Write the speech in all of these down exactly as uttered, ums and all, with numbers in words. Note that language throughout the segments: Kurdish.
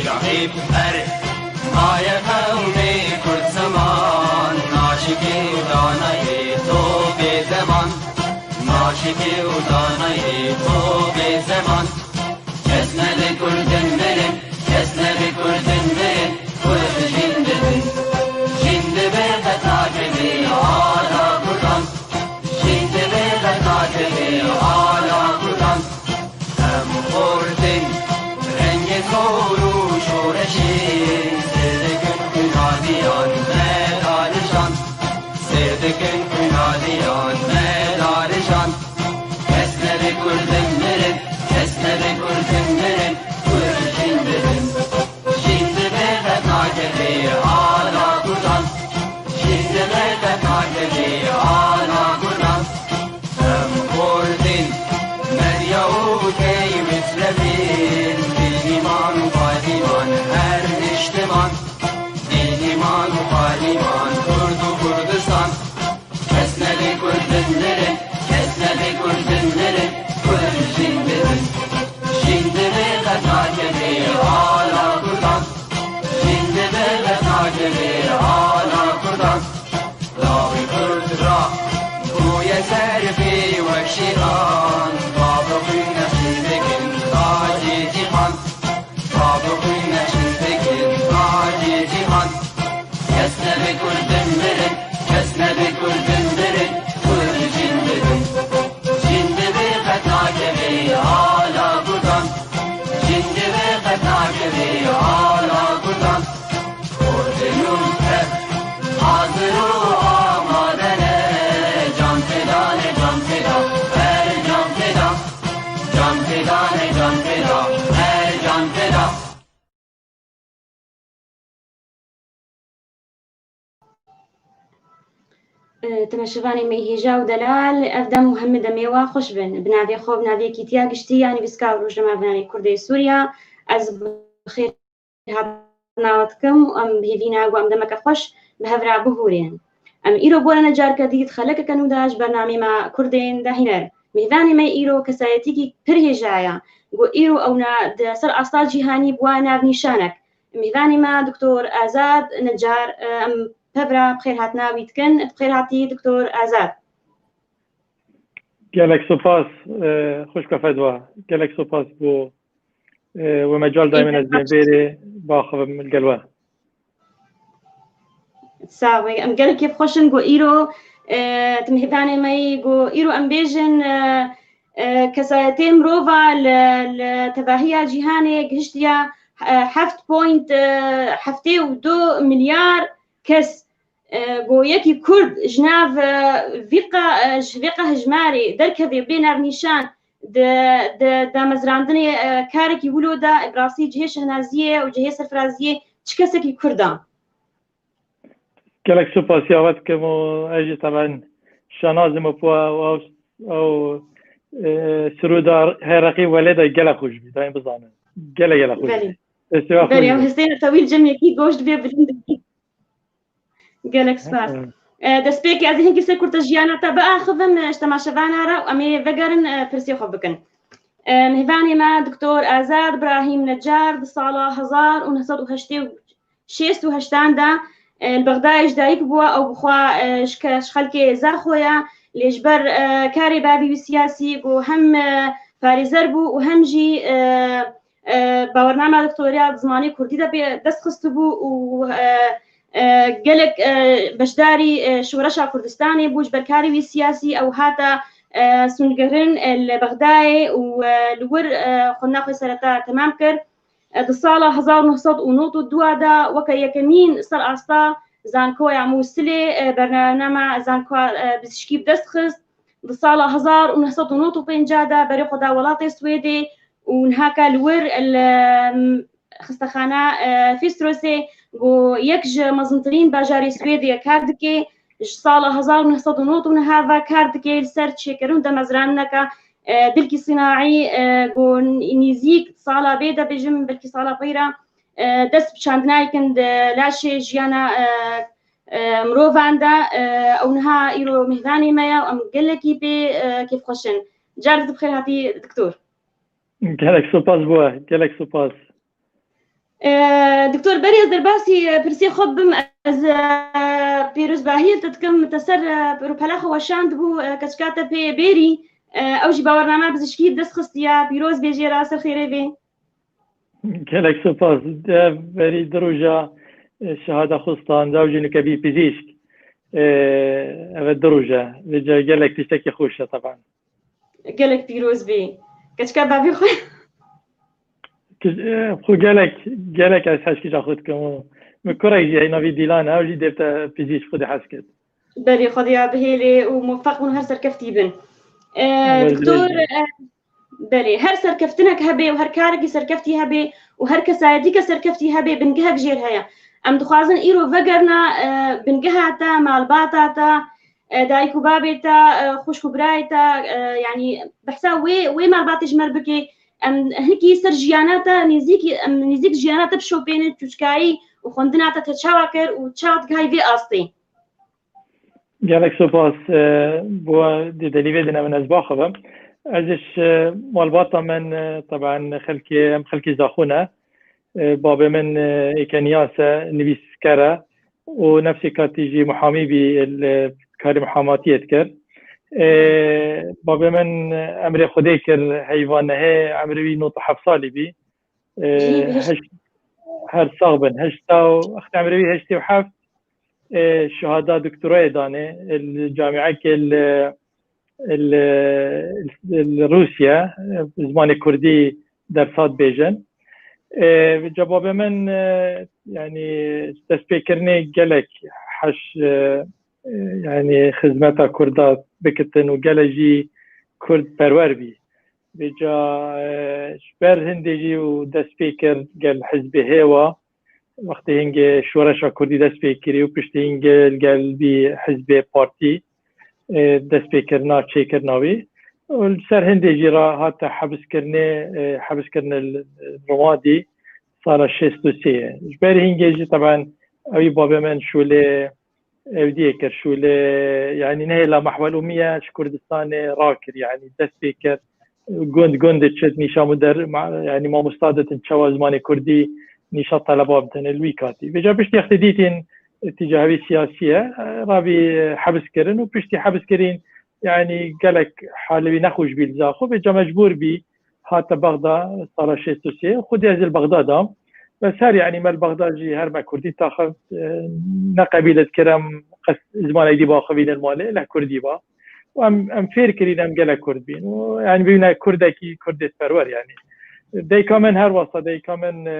Rahîb her maye qewmê Kurd ziman, naşikî û danayê to bê zeman, naşikî û danayê to bê zeman. Kes nebe Kurdin mirin, kes nebe Kurdin mirin, Kurd jîn dibin. Jîn dibe qet nakeve ala Kurdan, jîn dibe qet nakeve ala Kurdan. Em xortin rengê sor û şoreşê, sêr dikin xwînadiyan me darijan, sêr dikin xwînadiyan me darijan. Kes nebe Kurdin mirin, kes nebe Kurdin mirin, Kurd jîn dibin. Jîn dibe qet nakeve ala Kurdan, jîn dibe qet nakeve ala Kurdan. Em xortin medya û tey mislevin, bînîman û parlîman her niştiman, bînîman û parlîman Kurd û Kurdistan. Kes nebe Kurdin mirin, kes nebe Kurdin mirin, Kurd jîn dibin. Jîn dibe qet nakeve ala Kurdan, jîn dibe qet nakeve ala Kurdan. Lawê Kurd ra bûye serfê wek şêxan, bab û xwîn nexşî dikin tacê cîhan, bab û xwîn nexşî dikin tacê cîhan. Kes nebe Kurdin mirin, kes nebe Kurdin mirin, Kurd jîn dibin. Jîn dibe qet nakeve ala Kurdan, jîn dibe qet nakeve ala Kurdan. Kurdin û tev hazir û amade ne, can feda ne, can feda, her can feda. Can feda ne, can feda, her can feda. Temaşevanê me hêja û delal, ev dem û hemî demê wa xweş bin. Bi navê xwe, bi navê Kîtiya Giştî ya Nivîskar û Rojnamevanê Kurdê Sûriya, ez bi xêr hatina we dikim û em bi hêvî ne ku em demeke xweş bi hev re bihûrînin. Em îro borine careke dî di xelekeke nû de ji bernameyê me Kurdên dahîner. Mêvanê me îro kesayetîkî pir hêja ye. Ku îro ewna di ser asta cîhanî bi wa navnîşanek. Mêvanê me Doktor Azad Necar, em pevra bi xêr hatina wî dikin. Bi xêr hatî Doktor Azad. Gelek spas, e, xwişka Fedwa. Gelek spas bo, e, we mecal dayê min ez bêm vêrê biaxivim li gel we. Sax be. Em gelek kêfxweş in ku îro, e, tu mêvanê me yî, ku îro em bêjin, e, e, kesayetê mirova li, li tevahiya cîhanê gihiştiye, e, heft point heftê û du milyar kes. E, ku yekî Kurd ji nav, e, vî qe-, e, ji vê qe hejmarê derkeve bê navnîşan di, di damezrandinê, e, karekî wilo de, bi rastî cihê şehnaziyê û cihê serfiraziyê çi kesekî Kurd e? Gelek supasiya we dikim û ez jî teben şanazim û po ew, ew, e, sirûda Heraqî Welê de gelek xweş bî, dayên bizanin. Gelek, gelek xweş bî. Belê. Destê we xweş bî. Belê, ew histê tewîl cem yekî goş dibê bilind dibî. Gelek spas. E, destpêkê ez ê hinkî ser kurte jiyana te biaxivim, e, ji temaşevana re û em ê vegerin, e, pirsê xwe bikin. E, mêvanê me Doktor Azad Brahîm Necar di sala hezar û neh sed û heştê û şêst û heştan de, e, li Bexdayê ji dayik bû. Ew bi xwe, e, ji ke-, ji xelkê Zaxo ye, lê ji ber, e, karê bavê wî siyasî ku hem, e, parêzer bû û hem jî, e, e, bawernama doktoriya di zimanê kurdî de pê dest xistibû û, e, e, gelek, e, beşdarî, e, şoreşa Kurdistanê bû. Ji ber karê wî siyasî ew hate, e, sûngirin, e, li Bexdayê û, e, li wir, e, xwendina xwe sereta temam kir. E, di sala hezar û neh sed û nod û dua de weke yekemîn serasta Zankoya Mûsilê, e, bername zankoya, e, bizişkî bi dest xist. Di sala hezar û neh sed û nod û pênc de berê xwe da welatê Swêdê û nihaka li wir li, em, xistexana, e, Fistrosê ku yek ji mezintirîn bajarê Swêdê kar dike. Ji sala hezar û neh sed û nod û neh ve kar dike li ser çêkirin û damezrandineke, e, dilkî sînaî, e, ku nîzîk sala bê de bêjim, belkî sala peyra, e, dest bi çandina dikin di laşê jiyana, e, e, mirovan de, e, ew niha îro mêvanê me ye û em gelekî pê, e, kêfxweş in. Carek di bi xêr hatî, doktor. Gelek spas bo we, gelek spas. Doktor, berê ez derbasî pirsê xwe bim, ez pîrozbahiyê te dikim, te ser rûpela xwe weşand bû, keçika te pê bêrî, ew jî bawernama pizîşkî dest xistiya, pîroz bê jê re, ser xêrê bê. Gelek spas. Ev berî du roja şehada xwe stand, ew jî nuke bî pizîşk. Ev e du roj e. Vêca gelek tiştekî xweş e teban. Gelek pîroz bê. Keçika bavê xwe. Xwe gelek, gelek ez hej kîja xwe dikim û min kurek jî heyna vî dîlan e, ew jî dê te pizîşk, Xwedê hez kir. Belê, Xwedê ya bihêlê û muwefeq bin û her serkeftî bin. Doktor, belê, her serkeftinek hebe û her karekî serkeftî hebe û her kesayetîke serkeftî hebe, bingehek jêr heye. Em dixwazin îro vegerina bingeha te, malbata te, dayik û babê te, xwişk û birayê te, yanî behsa wê, wê malbatê ji me re bike. Em hinekî ser jiyana te nêzîk, em nêzîk jiyana te bişopênin, çûçikayî û xwendina te te çawa kir û çawa digihayî vê astê? Gelek spas. Bo dê delîvê dine min ez baxivim. Ez ji malbata min, teban xelkê, em xelkê Zaxo ne. Babê min êkeniyas e, nivîskar e û nefsê katî jî muhamî bî, li karê muhamatiyê dikir. Babê min emrê Xwedê kir, heyva nehê, emrê wî nod û heft salî bî. Heşt, her sax bin, heşta û, wextê emrê wî heştê û heft, şehada doktorayê danê, li camiyekê li, li, li Rûsya, zimanê kurdî dersa dibêjin. Ca babê min, yanî destpêkirinê gelek heş, yanî xizmeta kurda bikitin û gelek jî kurd perwer bî. Vêca ji ber hindê jî û dest pê kir gel hizbê hêwa, wextê hingê şoreşa kurdî dest pê kirî û piştî hingê gel bî hizbê partî dest pê kirina çêkirina wî. Û li ser hindê jî re hate hebiskirinê, hebiskirinê li Rimadî sala şêst û sê ye. Ji ber hingê jî teben ewî babê min şûlê Ewdiyê kir şûlê, yanî nehêla Mehwel Umiye ji Kurdistanê rakir, yanî dest pê kir, gund gund diçit, nîşa muder-, ma-, yanî mamosta ditin çawa zimanê kurdî nîşa teleba bidin, li wî katî. Vêca piştî wextê dîtîn tîcahevî siyasî ye, rabî hebs kirin û piştî hebs kirîn, yanî gelek halê wî nexweş bî li Zaxo, vêca mecbûr bî hate Bexda sala şêst û sê. Xwedî ez li Bexda da. Bes her, yanî me li Bexda jî her me kurdî taxift, e, ne qebîle dikir em qes zimanek dî baxivînin malê, leh kurdî ba. Û em, em fêr kirîn em gelek kurd bîn. Û, yanî, bîne kurdekî, kurdê perwer, yanî. Dayika min her wasa, dayika min, e,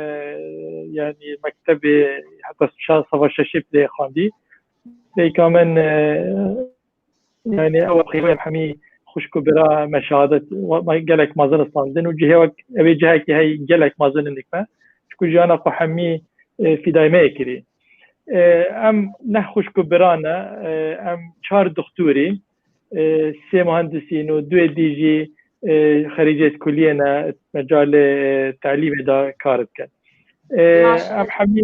yanî, mektebê heta şa-, sava şeşê bi lê xwendî. Dayika min, e, Yanî ew qîmê hemî xwişk û bira me şehadet, me gelek mezin standin û cihê wek, ew ê cihekî hey gelek mezin in dikme. Çku jiyana xwe hemî, e, fîdayê me yê kirî. E, em neh xwişk û bira ne, e, em çar dixtûrî, e, sê muhendisîn û duê dî jî, e, xerîcê kuliyê ne, mecalê, e, telîmê de kar dikin. E, Maşallah. Em hemî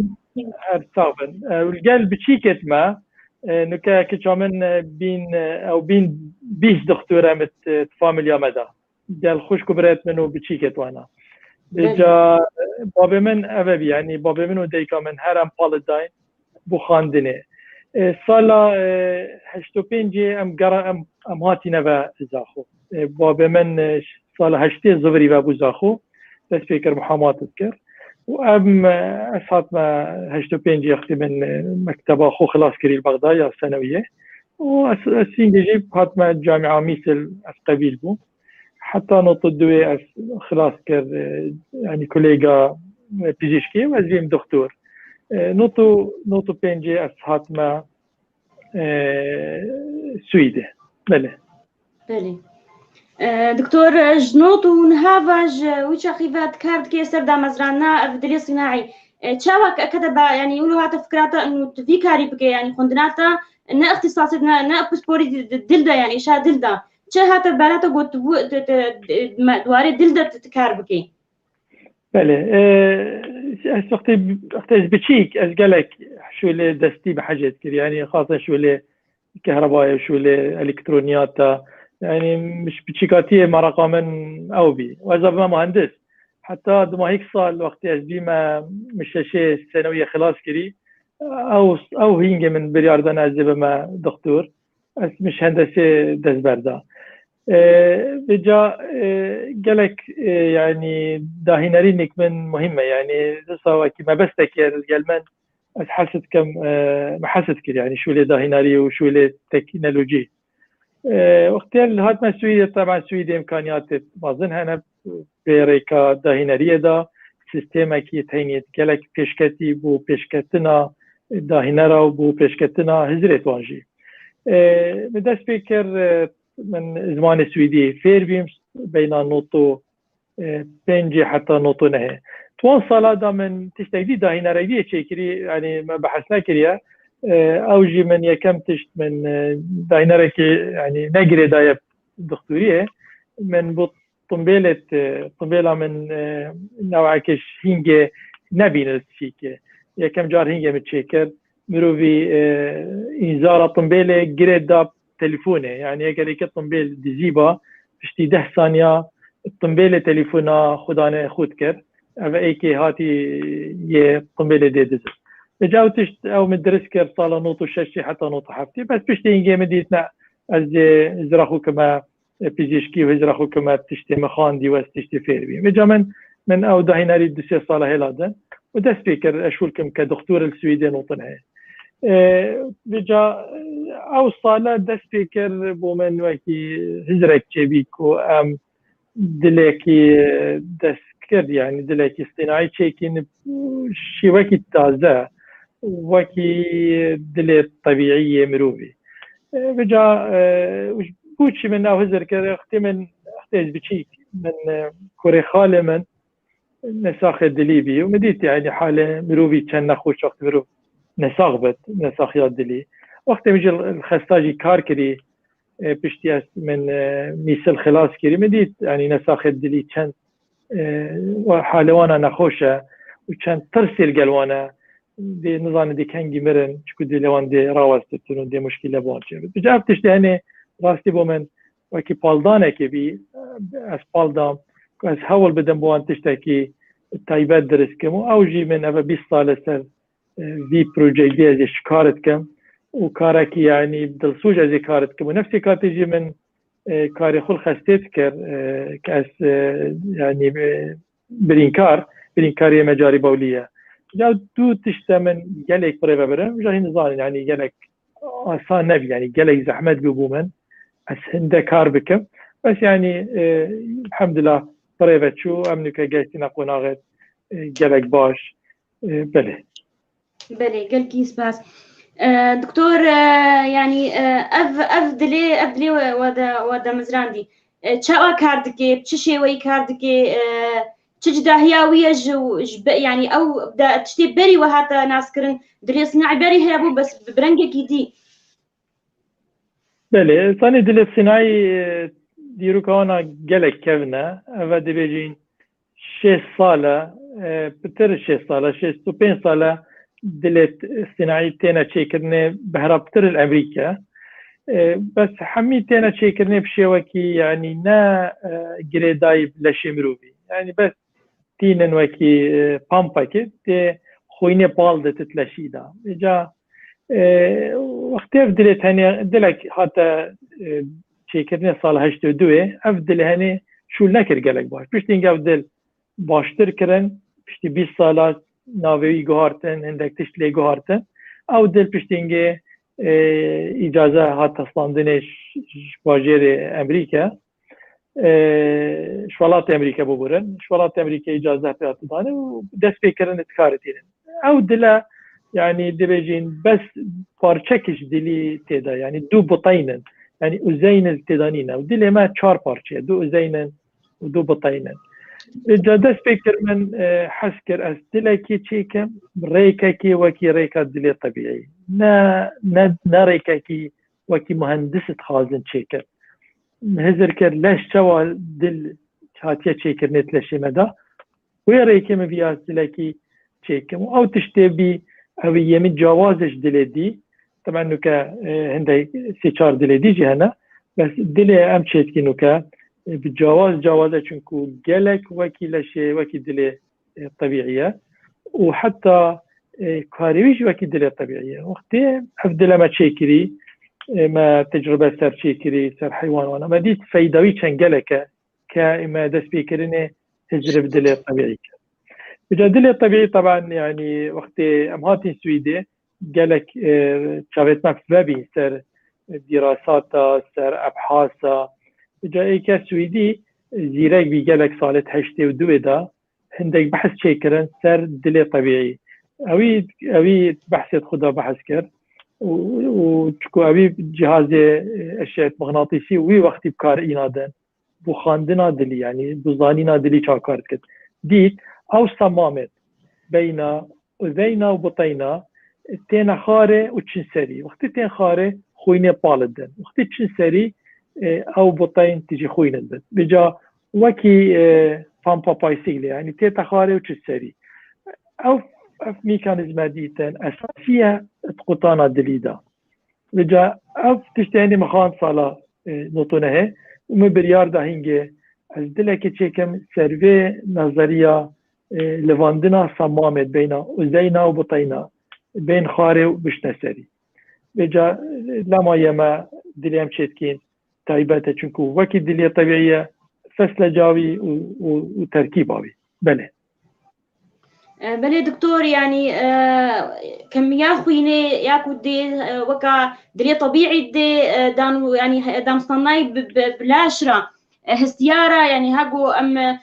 her sax bin. E, û li gel biçîkêt me, e, nuke kiça min, e, bîn, e, ew bîn bîst dixtûr em it, e, familya me de. Gel xwişk û birêt min û biçîkêt wana. Belê. Vêca, e, babê min ev e bî, yanî babê min û dayika min her em pali dayîn bo xwendinê. E, sala, e, heşt û pêncê em gera, em, em hatîne ve Zaxo. E, babê min, e, sala heştê zivirî ve bû Zaxo. Dest pê kir muhamat dikir. Û em, e, ez hatime heşt û pêncê wextê min, e, mekteba xwe xilas kirî li Bexda ya senewiyê. Û ez, ez hingê jî hatime Camia Mîsil, ez qebîl bûm. Heta not û duê ez xilas kir, e, yanî kolêga, e, pizîşkî û ez bîm doktor. E, not û, not û pêncê ez hatime, e, Swîdê. Belê. Belê. E, doktor, ji not û niha ve ji wî çaxî ve kar dike ser damezrandina ev dilê sînaî. E, çawa ke-, kete be, yanî wilo hate fikra te û tu vî karî bike, yanî xwendina te ne îxtîsasê ne, ne pisporî di, di, dil de, yanî îşa dil de. Çi hate bera te got tu bû, te, te, me, di warê dil de tu, tu kar bikî? Belê. E, ez wextê, wextê ez biçîk, ez gelek şûlê destî bi hecê dikir. Yanî xasen şûlê kehrebayê, şûlê elektroniyata. Yanî min ji biçîkatiyê meraqa min ew bî. Û ez bime muhendis. Heta dima hêk sal wextê ez bîme min şeşê senewiyê xilas kirî, ew, ew hîngê min biryar dana ez ê bime doktor. Ez min ji hendesê dest berda. E, vêca, e, gelek, e, yanî dahînerînek min muhîm e. Yanî dîsa wekî mebestekê ez gel min, ez hez dikim, e, me hez dikir, yanî şûlê dahînerî û şûlê teknolojî. E, wextê li hatime Swîdê, teben Swîdê îmkaniyatê mezin hene, vê rêka dahîneriyê de sîstemekî teynî gelek pêşketî bû pêşketina dahînera û bû pêşketina hizrê wan jî. E, min dest pê kir, e, min zimanê Swîdî fêr bîm, beyna not û, e, pêncê heta not û nehê. Di wan sala de min tiştek dî dahînerek dî yê çêkirî, yanî me behs nekiriye. E, ew jî min yekem tişt min, e, dahînerekî, yanî ne girêdayî doktoriyê, min bû timbêlê, e, timbêla min, e, newekê ji hîngê nebîne li tişîkê. Yekem car hîngê min çêkir. Mirovî, e, înzara timbêlê girê da telefonê. Yanî eger êke timbêl dizîba, piştî deh saniya timbêlê telefona xwe dane xwe dikir. Ev êkê hatî yê timbêlê dê dizir. Vêca ew tişt ew min dirist kir sala not û şeşê heta not û heftê. Bes piştî hîngê min dît ne, ez ê hizra xwe kime, e, pizîşkî û hizra xwe kime tiştê min xwendî û ez tiştê fêr bîm. Vêca min, min ew dahînerî du sê sala hêla din û dest pê kir ez şûl kim ke doktor li Swîdê notin heye. E, vêca, e, ew sala dest pê kir bo min wekî hizrek çêbî ku em dilekî dest kir, yanî dilekî sînayî çêkîn, şîwekî taze, wekî dilê tebîî yê mirovî. E, vêca, e, bû çi min ew hizir kir, wextê min, wextê ez biçîk, min, e, kurê xalê min nesaxê dilî bî û min dît, yanî halê mirovî çend nexweş wextê mirov nesax bit, nesaxiya dilî. Wextê min jî li xesta jî kar kirî, e, piştî ez min, e, mîsil xilas kirî, min dît, yanî nesaxê dilî çend, e, wa-, halê wana nexweş e û çend tirsê li gel wan e. Dê nizanin dê kengî mirin, çiku dilê wan dê rawestitin û dê muşkîle bi wan çêbit. Vêca ev tiştê henê rastî bo min wekî paldanekê bî, ez pal dam ku ez hewl bidim bi wan tiştekî taybet dirist kim û ew jî min eve bîst sal e ser, e, vî projeyê dê ez ê şikar dikim û karekî, yanî dilsûc ez ê kar dikim û nefsê katê jî min, e, karê xwe li xestê dikir, e, ke ez, e, yanî, e, birînkar, birînkariyê me carî bawlî ye. Ya du tişte min gelek bi rê ve birin, ja hîn zanin, yanî gelek asan nebî, yanî gelek zehmet bû bo min ez hinde kar bikim. Bes yanî, e, elhamdulillah bi rê ve çû, em nûke gehiştine qonaxê, e, gelek baş. E, belê. Belê, gelkî spas. E, doktor, e, yanî, e, ev, ev dilê, ev dilê we, we de, we de mizrandî. E, çawa kar dike, bi çi şêweyî kar dike, e, çi cudahiya wî ye ji, ji be-, yanî ew de tiştê berî we hate naskirin, dilê sînayî berî hebû, bes bi, bi rengekî dî. Belê, zanî dilê sînayî, e, dîroka wan a gelek kevn e. Ev e dibêjin şêst sal e, e, pitir şêst sal e, şêst û pênc sal e dilê t-, sînayî têne çêkirinê behra pitir li Emerîke. E, bes hemî têne çêkirinê bi şêwekî, yanî ne, e, girêdayî bi leşê mirovî. Yanî bes tînin wekî, e, pampekê tê xwînê pal de titleşî da. Vêca, e, wextê ev dilê tenê, dilek hate, e, çêkirinê sala heştê û duê, ev dilê henê şûl nekir gelek baş. Piştî hingê ev dil baştir kirin, piştî bîst sala navê wî guhartin, hindek tişt lê guhartin. Ew dil piştî hingê, e, îcaze hat teslandinê ji, ji bajêrê Emerîke. E, ji welatê Emerîke bibirin. Ji welatê Emerîke îcaze pê hatî danê û dest pê kirin di karê tînin. Ew dile, yanî dibêjin bes parçek ji dilî tê de, yanî du biteynin. Yanî uzeyn li tê de nîne. Ew dilê me çar parçe ye. Du uzeyn in û du biteynin. Ca dest pê kir min, e, hez kir ez dilekî çêkim, rêkekî wekî rêka dilê tebîî. Ne, ne, ne rêkekî wekî muhendis dixwazin çêkin. Hizir kir leş çawa dil hatiye çêkirinê di leşê me de. Wê rêkê min viya ez dilekî çêkim. Ew tiştê bî, ew yê min cawaz ji dilê dî. Teben nûke, e, hindek sê çar dilê dî jî hene. Bes dilê em çêdikî nûke, e, bi cawaz cawaz e, çunku gelek wekî leşê, wekî dilê, e, tebîî ye û heta, e, karê wî jî wekî dilê tebîî ye. Wextê ev dile me çêkirî, e, me tecrube ser çêkirî, ser heywan wana, me dît feyda wî çend gelek e ke me destpêkirinê hicrê bi dilê tebîî kir. Bi ca dilê tebîî, teben, yanî wextê em hatin Swîdê, gelek, e, çavêt me vebîn ser dîrasata, ser ebhasa. Bi ca êke Swîdî, e, zîrek bî, gelek salê heştê û duwê de hindek behs çêkirin ser dilê tebîî. Ewî, ewî behsê xwe de behs kir û, û çiku ewî cihazê, e, eşyet mıgnatîsî wî wextî bi kar îna din. Bo xwendina dilî, yanî bo zanîna dilî çawa kar dikir. Dît, ew semamêt beyna uzeyna û buteyna têne xarê û çin serî. Wextî tên xarê, xwînê pal didin. Wextî çin serî, e, ew buteyn tijî xwîn dibin. Bi ca wekî, e, pampa paysîlê, yanî tête xarê û çin serî. Ew, ev mekanîzme dîtin esasî ye di qutana dilî de. Vêca ev tiştê hindî min xwend sala, e, notûnehê û min biryar da hingê ez dilekê çêkim ser vê nazeriya, e, livandina semamê beyna uzeyna û buteyna, bên xarê û bişne serî. Vêca, e, lema ye me dilê em çêdikîn taybet e, çunku wekî dilê tebîî ye, fesleca wî û, û, û terkîba wî. Belê. E, belê doktor, yanî, e, kemiya xwînê ya ku dê, e, weka dilê tebîî dê, e, dan, yanî, he-, danstanayî bi, bi, bi laş re, e, hestiyara, yanî, ha ku em, e,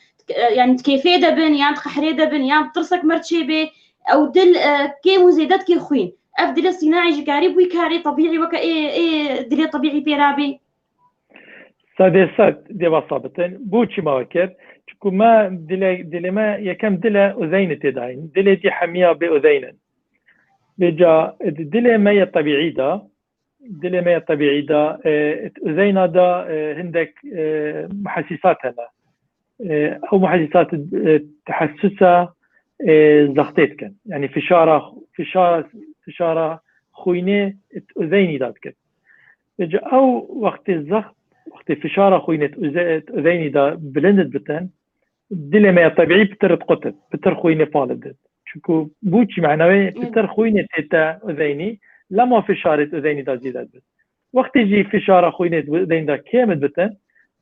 yanî, di kêfê de bin, yan di qehrê de bin, yan bi tirsek merçê bê, ew dil, e, kêm û zêde dike xwîn. Ev dilê sînaî jî karî bû karê tebîî weke ê, ê dilê tebîî pê rabê? Sedê sed dê wesa bitin. Bo çi me we kir? Çiku me dilê, dilê me yekem dile uzeynî tê dayîn. Dilê dî hemiya bê uzeyn in. Vêca di dilê me yê tebîî de, dilê me yê tebîî de, e, uzeyna de, e, hindek, e, muhesîsat hene. E, ew muhesîsat, e, tehessusa, e, zextê dikin. Yanî fişara, fişara, fişara xwînê uzeynî de dikin. Vêca ew wextê zext, wextê fişara xwînê uze-, uzeynî de bilind dibitin, dilê me ya tebîî pitir diqutit, pitir xwînê pal didit. Çunku bo çi mena wê pitir xwînê tête uzeynî, lema fişarê uzeynî de zêde dibit. Wextê jî fişara xwînê uzeynî de kêm dibitin,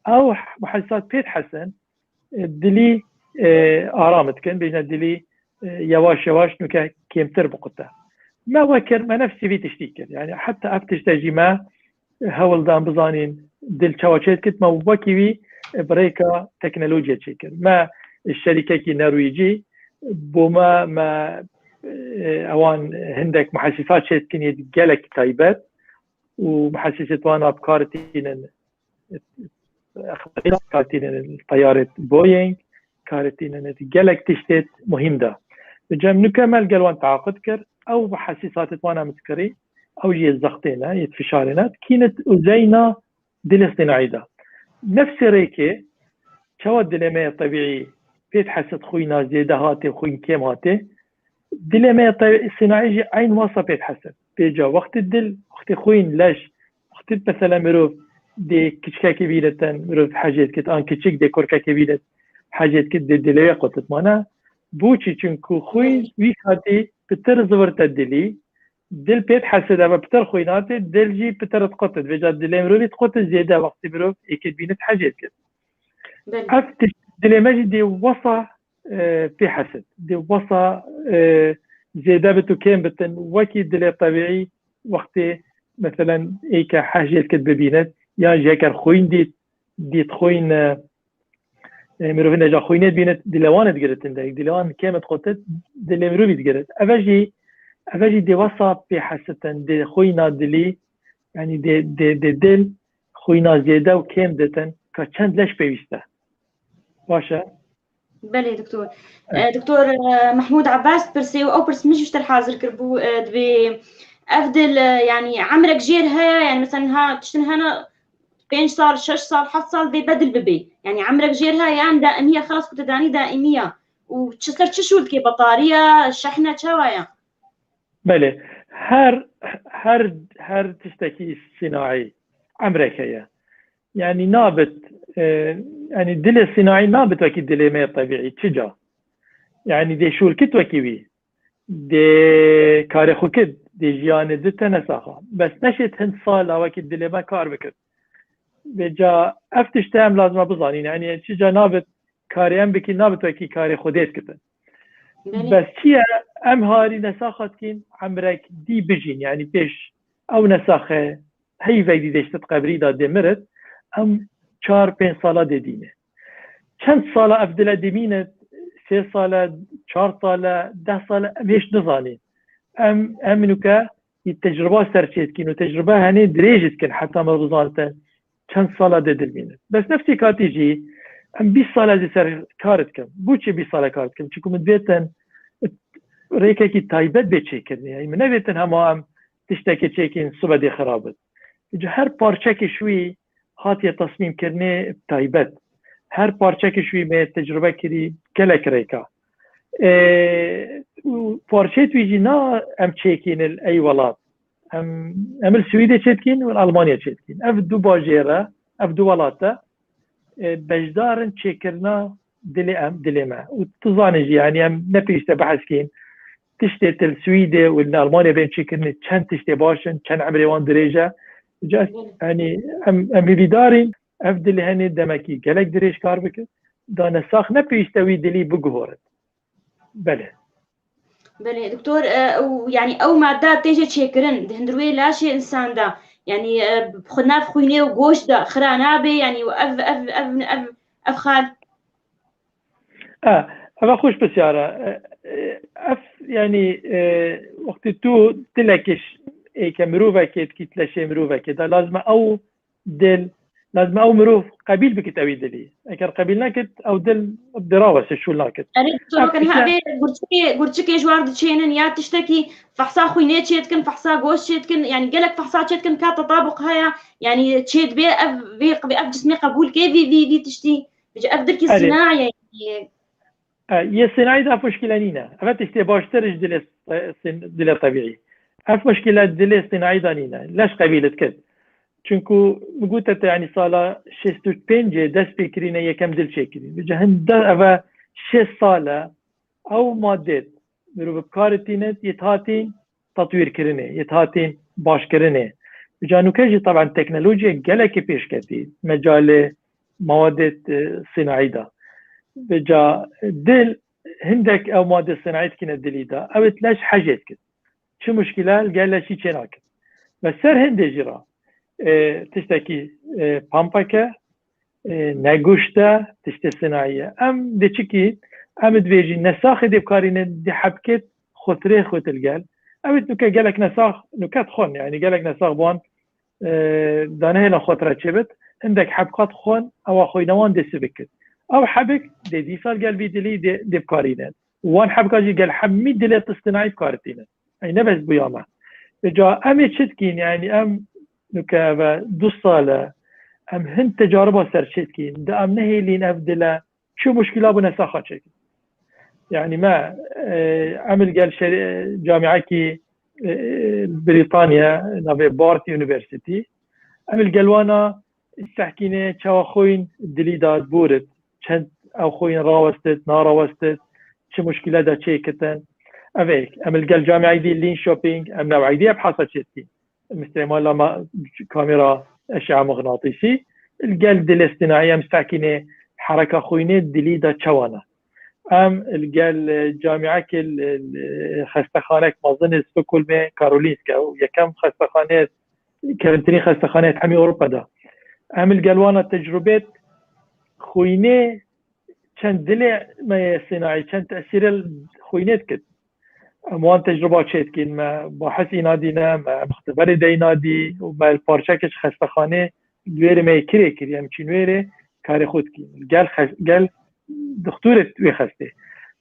ew muhesîsat pê dihesin, e, dilî, e, aram dikin, bêjne dilî, e, yewaş yewaş nuke kêmtir biqute. Me we kir, me nefsî vî tiştî kir. Yanî heta ev tişte jî me hewl dan bizanîn dil çawa çêdikit, me wekî wî, e, bi rêka teknolojiyê çêkir. Me şerîkekî Norwêcî bo me, me, e, ewan hindek muhesîsat çêdikin yê gelek taybet û muhesîsêt wana bi kar tînin, karê tînin teyarê Boeing, karê tînin gelek tiştê muhîm de. Bi cem nuke me li gel wan teaqut kir, ew bi hesîsatê wan em dikirî, ew jî yê zextê ne, yê fişarê ne, kînit û zeyna dilê sînaî de. Nefsê rêkê, çawa dilê me yê tebîî pê dihesit xwîna zêde hatê, xwîn kêm hatê, dilê me ya te-, sînaî jî eyn wasa pê dihesin. Vêca wextê dil, wextê xwîn, leş, wextê mesela mirov dê kiçikekê bînitin, mirov hecê dikit, an kiçik dê kurkekê bînit, hecê dikit, dê dilê wê qutit mane. Bo çi? Çunku xwîn wî katî pitir zivirte dilî, dil pê diheside ve pitir xwîn hatê, dil jî pitir diqutit. Vêca dilê mirovî diqutit zêde wextê mirov êkê dibînit hecê dikit. Belê. Ev tişt dilê me jî dê wesa, e, pê hesit. Dê wesa, e, zêde bit û kêm bitin. Wekî dilê tebîî wextê, meselen, êke hej jê dikit bibînit, yan jî heker xwîn dît, dît xwîn, e, e, mirovî neca xwînê dibînit, dilê wan digiritin de, dilê wan kêm diqutit, dilê mirovî digirit. Eve jî, eve jî dê wesa pê hesitin, dê xwîna dilî, yanî dê, dê, dê dil xwîna zêde û kêm ditin, ka çend leş pêwîst e. Baş e? Belê, doktor. E, doktor, e, Mehmûd Abbas pirsê û ew pirs min jî ji te hazir kiribû, e, dibê ev dil, e, yanî emrek jêr heye, yanî mesela ha tiştin hene pênc sal, şeş sal, heft sal dê bedil bibê. Yanî emrek jêr heye, yan daîmî ye, xelas ku te danî daîmî ye. Û çi ser çi şûl dike, betariye, şehne, çawa ye? Belê. Her, her, her tiştekî sînaî emrek heye. Yanî nabit, e, yanî dilê sînaî nabit wekî dilê me tebîî, çi ca? Yanî dê şûl kit wekî wî, dê karê xwe kit, dê jiyanê di tene saxa. Bes neşêt hin sala wekî dilê me kar bikit. Vêca ev tişte em lazima bizanîn. Yanî çi ca nabit karê em bikî, nabit wekî karê Xwedê dikitin. Belê. Bes çi ye? Em harî nesaxa dikîn, emrek dî bijîn. Yanî pêş ew nesaxe heyvek dî deştit qebrî de dê mirit, em çar pênc sala dê dîne. Çend sala ev dile dimîne, sê sale, çar sale, deh sale, em hêş nizanîn. Em, em nuke yî tecrüba ser çê dikîn û tecrüba henê dirêj dikin heta me bizantin çend sala dê dilmînin. Bes nefsê katî jî em bîst sala dê ser kar dikin. Bo çi bîst sala kar dikin? Çunku min divêtin rêkekî taybet bê çêkirinê. Yanî min nevêtin hema em tiştekê çêkin sibe dê xirab bit. Ji her parçekê ji wî hatiye tesmîmkirinê taybet. Her parçekê ji wî me tecrübe kirî gelek rêka. Ê, û parçeyê wî jî na em çêkîn li ey welat. Em, em li Swîdê çêdikîn û li Almanya çêdikîn. Ev du bajêre, ev du welate, e, beşdar in çêkirina dilê em, dilê me. Û tu zanî jî, yanî em ne pêwîste behs kîn. Tiştê til Swîdê û li Almanya bên çêkirinê çend tiştê baş in, çend emrê wan dirêj e. Ca, yanî em, em hêvîdar in, ev dilê henê demekî gelek dirêj kar bike. Da nesax ne pêwîste wî dilî biguhorit. Belê. Belê, doktor, e, û, yanî ew madde tê jê çêkirin, di hundir wê laşê însan de, yanî, e, xwe nav xwînê û goş de xira nabe, yanî, û ev, ev, ev, ev, ev xal. E, ev xweş pisyar e. E, e, ev, yanî, e, wextê tu dilekê ş-, ê ke mirovekê dikî, leşê mirovekê de, lazim e ew dil, lazim e ew mirov qebîl bikit ewî dilî. Eger qebîl nekit, ew dil dirawese şûl nakit. Erê, doktor, ev weke niha tişte vê gurçikê, gurçikê ji war diçênin ya tiştekî fehsa xwînê çêdikin, fehsa goş çêdikin, yanî gelek fehsa çêdikin, ka tetabuq heye, yanî çêdibe ev, vê, ev cismê qebûl kê vî, vî, vî tiştî. Ji ev dilkî Erê. Sînayê. E, yê sînayî de ev muşkile nîne. Ev tiştê baştir ji dilê, e, sîn-, dilê tebîî. Ev muşkile dilê sînayî de nîne. Leş qebîl dikit. Çunku min gote te, yanî sala şêst û pêncê dest pê kirîne yekem dil çêkirî. Vêca hin de ev şêst sal e, ew madê mirov bi kar tîne, yê hatîn tetwîrkirinê, yê hatîn başkirinê. Vêca nûke jî teben teknolojiye gelekî pêş ketî mecalê mawadê, e, sînayî de. Vêca dil hindek ew madê sînayî dikine dilî de. Ew ê leş hejê dikit. Çi muşkile li gel leşî çênakin. Ve ser hindê jî re, e, tiştekî, e, pampeke, e, ne goşt e, tiştê sînayî ye. Em dê çikî, em dibêjin nesaxê dê bikarînin, dê hebkêt xwe tirê xwe til gel. Ew ê nuke gelek nesax nuke dixwin, yanî gelek nesax bi wan, e, danehêla xwe tira çêbit, hindek hebka dixwin, ewa xwîna wan dê sivik kit. Ew hebik dê dîsa gel vî dilî dê, dê bikarînin. Wan hebka jî gel hemî dilê sînayî bikarîtînin. Ey ne bes bûya me. Vêca em ê çi dikîn? Yanî em nuke eve du sal e, em hin tecariba ser çê dikîn. Di em nehêlîn ev dile çi muşkila bi nesaxa çêkin. Yanî me, e, em li gel şer-, e, camiyekî, e, Brîtanya, navê Barty University. Em li gel wana sehkînê çawa xwîn dilî da dibûrit, çend ew xwîn rawestit, narawestit, çi muşkile de çêkitin. Ev ê, em li gel camiyekî dî Linköping, em newekî dî ev hasa çêdikîn. Mistremal ama kamera eşya mıgnatîsî, li gel dilê sînayî em sehkînê hereka xwînê dilî de çawa ne. Em li gel, e, camiyekê li, li xestexanek mezin ê Stockholmê Karolinska û yekem xestexaneyê, kevntirîn xestexaneyê hemî Ewropa de. Em li gel wana tecrubêt xwînê çend dilê me yê sînayî, çend tesîrê xwînê dikit. Em wan tecruba çêdikîn, me bahis îna dî ne, me em ixtibarê de îna dî û me li parçekê ji xestexanê li wêrê me yê kirê kirî, em çîn wêrê karê xwe dikîn. Gel xes-, gel dixtûrê wê xestê.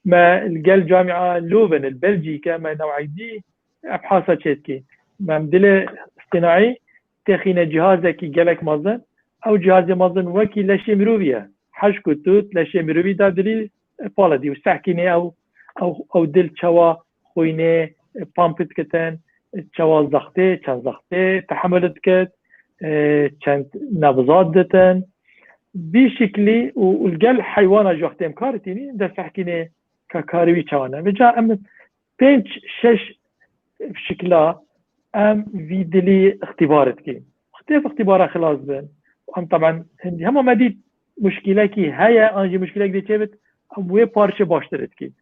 Me li gel Camia Leuven li Belcîke me newekî dî ev hasa çêdikî. Me em dilê sînayî têxîne cihazekî gelek mezin. Ew cihazê mezin wekî leşê mirovî ye. Hej ku tu leşê mirovî da dilî pala dî û sehkînê ew, ew, ew dil çawa xwînê pump dikitin, çawa zextê, çend zextê tehemil dikit, e, çend nebzat ditin. Bî şiklî û, û li gel heywana jî wextê em kar tînî, destfehkînê ka karî wî çawan e. Vêca em pênc şeş şikla em vî dilî îxtîbar dikîn. Wextê ev îxtîbara xilas bin, em teben hindî hema me dît muşkîlekî heye, an jî muşkîlek dê çêbit, em wê parçe baştir dikîn.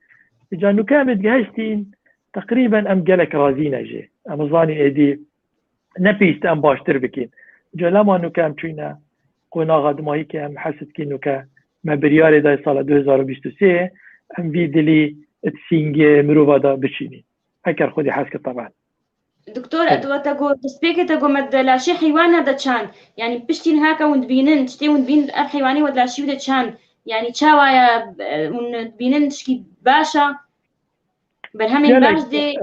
Îca nûke em ê digihiştîn, teqrîben em gelek razî ne jê. Em zanîn êdî ne pêwîst em baştir bikîn. Îca lema nûke em çûyne qonaxa dimahî ke em hez dikîn nûke me biryarê dayê sala du hezar û bîst û sê em vî dilî di sîngê mirova de biçînîn. Eger Xwedê hez kir teben. Doktor, Evet. tu te got, destpêkê te got me di laşê heywana de çand. Yani piştî niha ke hûn dibînin, tiştê hûn dibînin ev heywanê we di laşî wî de çand. Yani çawa ye, e, hûn dibînin tişkî baş e? Berhemên Gelek, baş dê. e,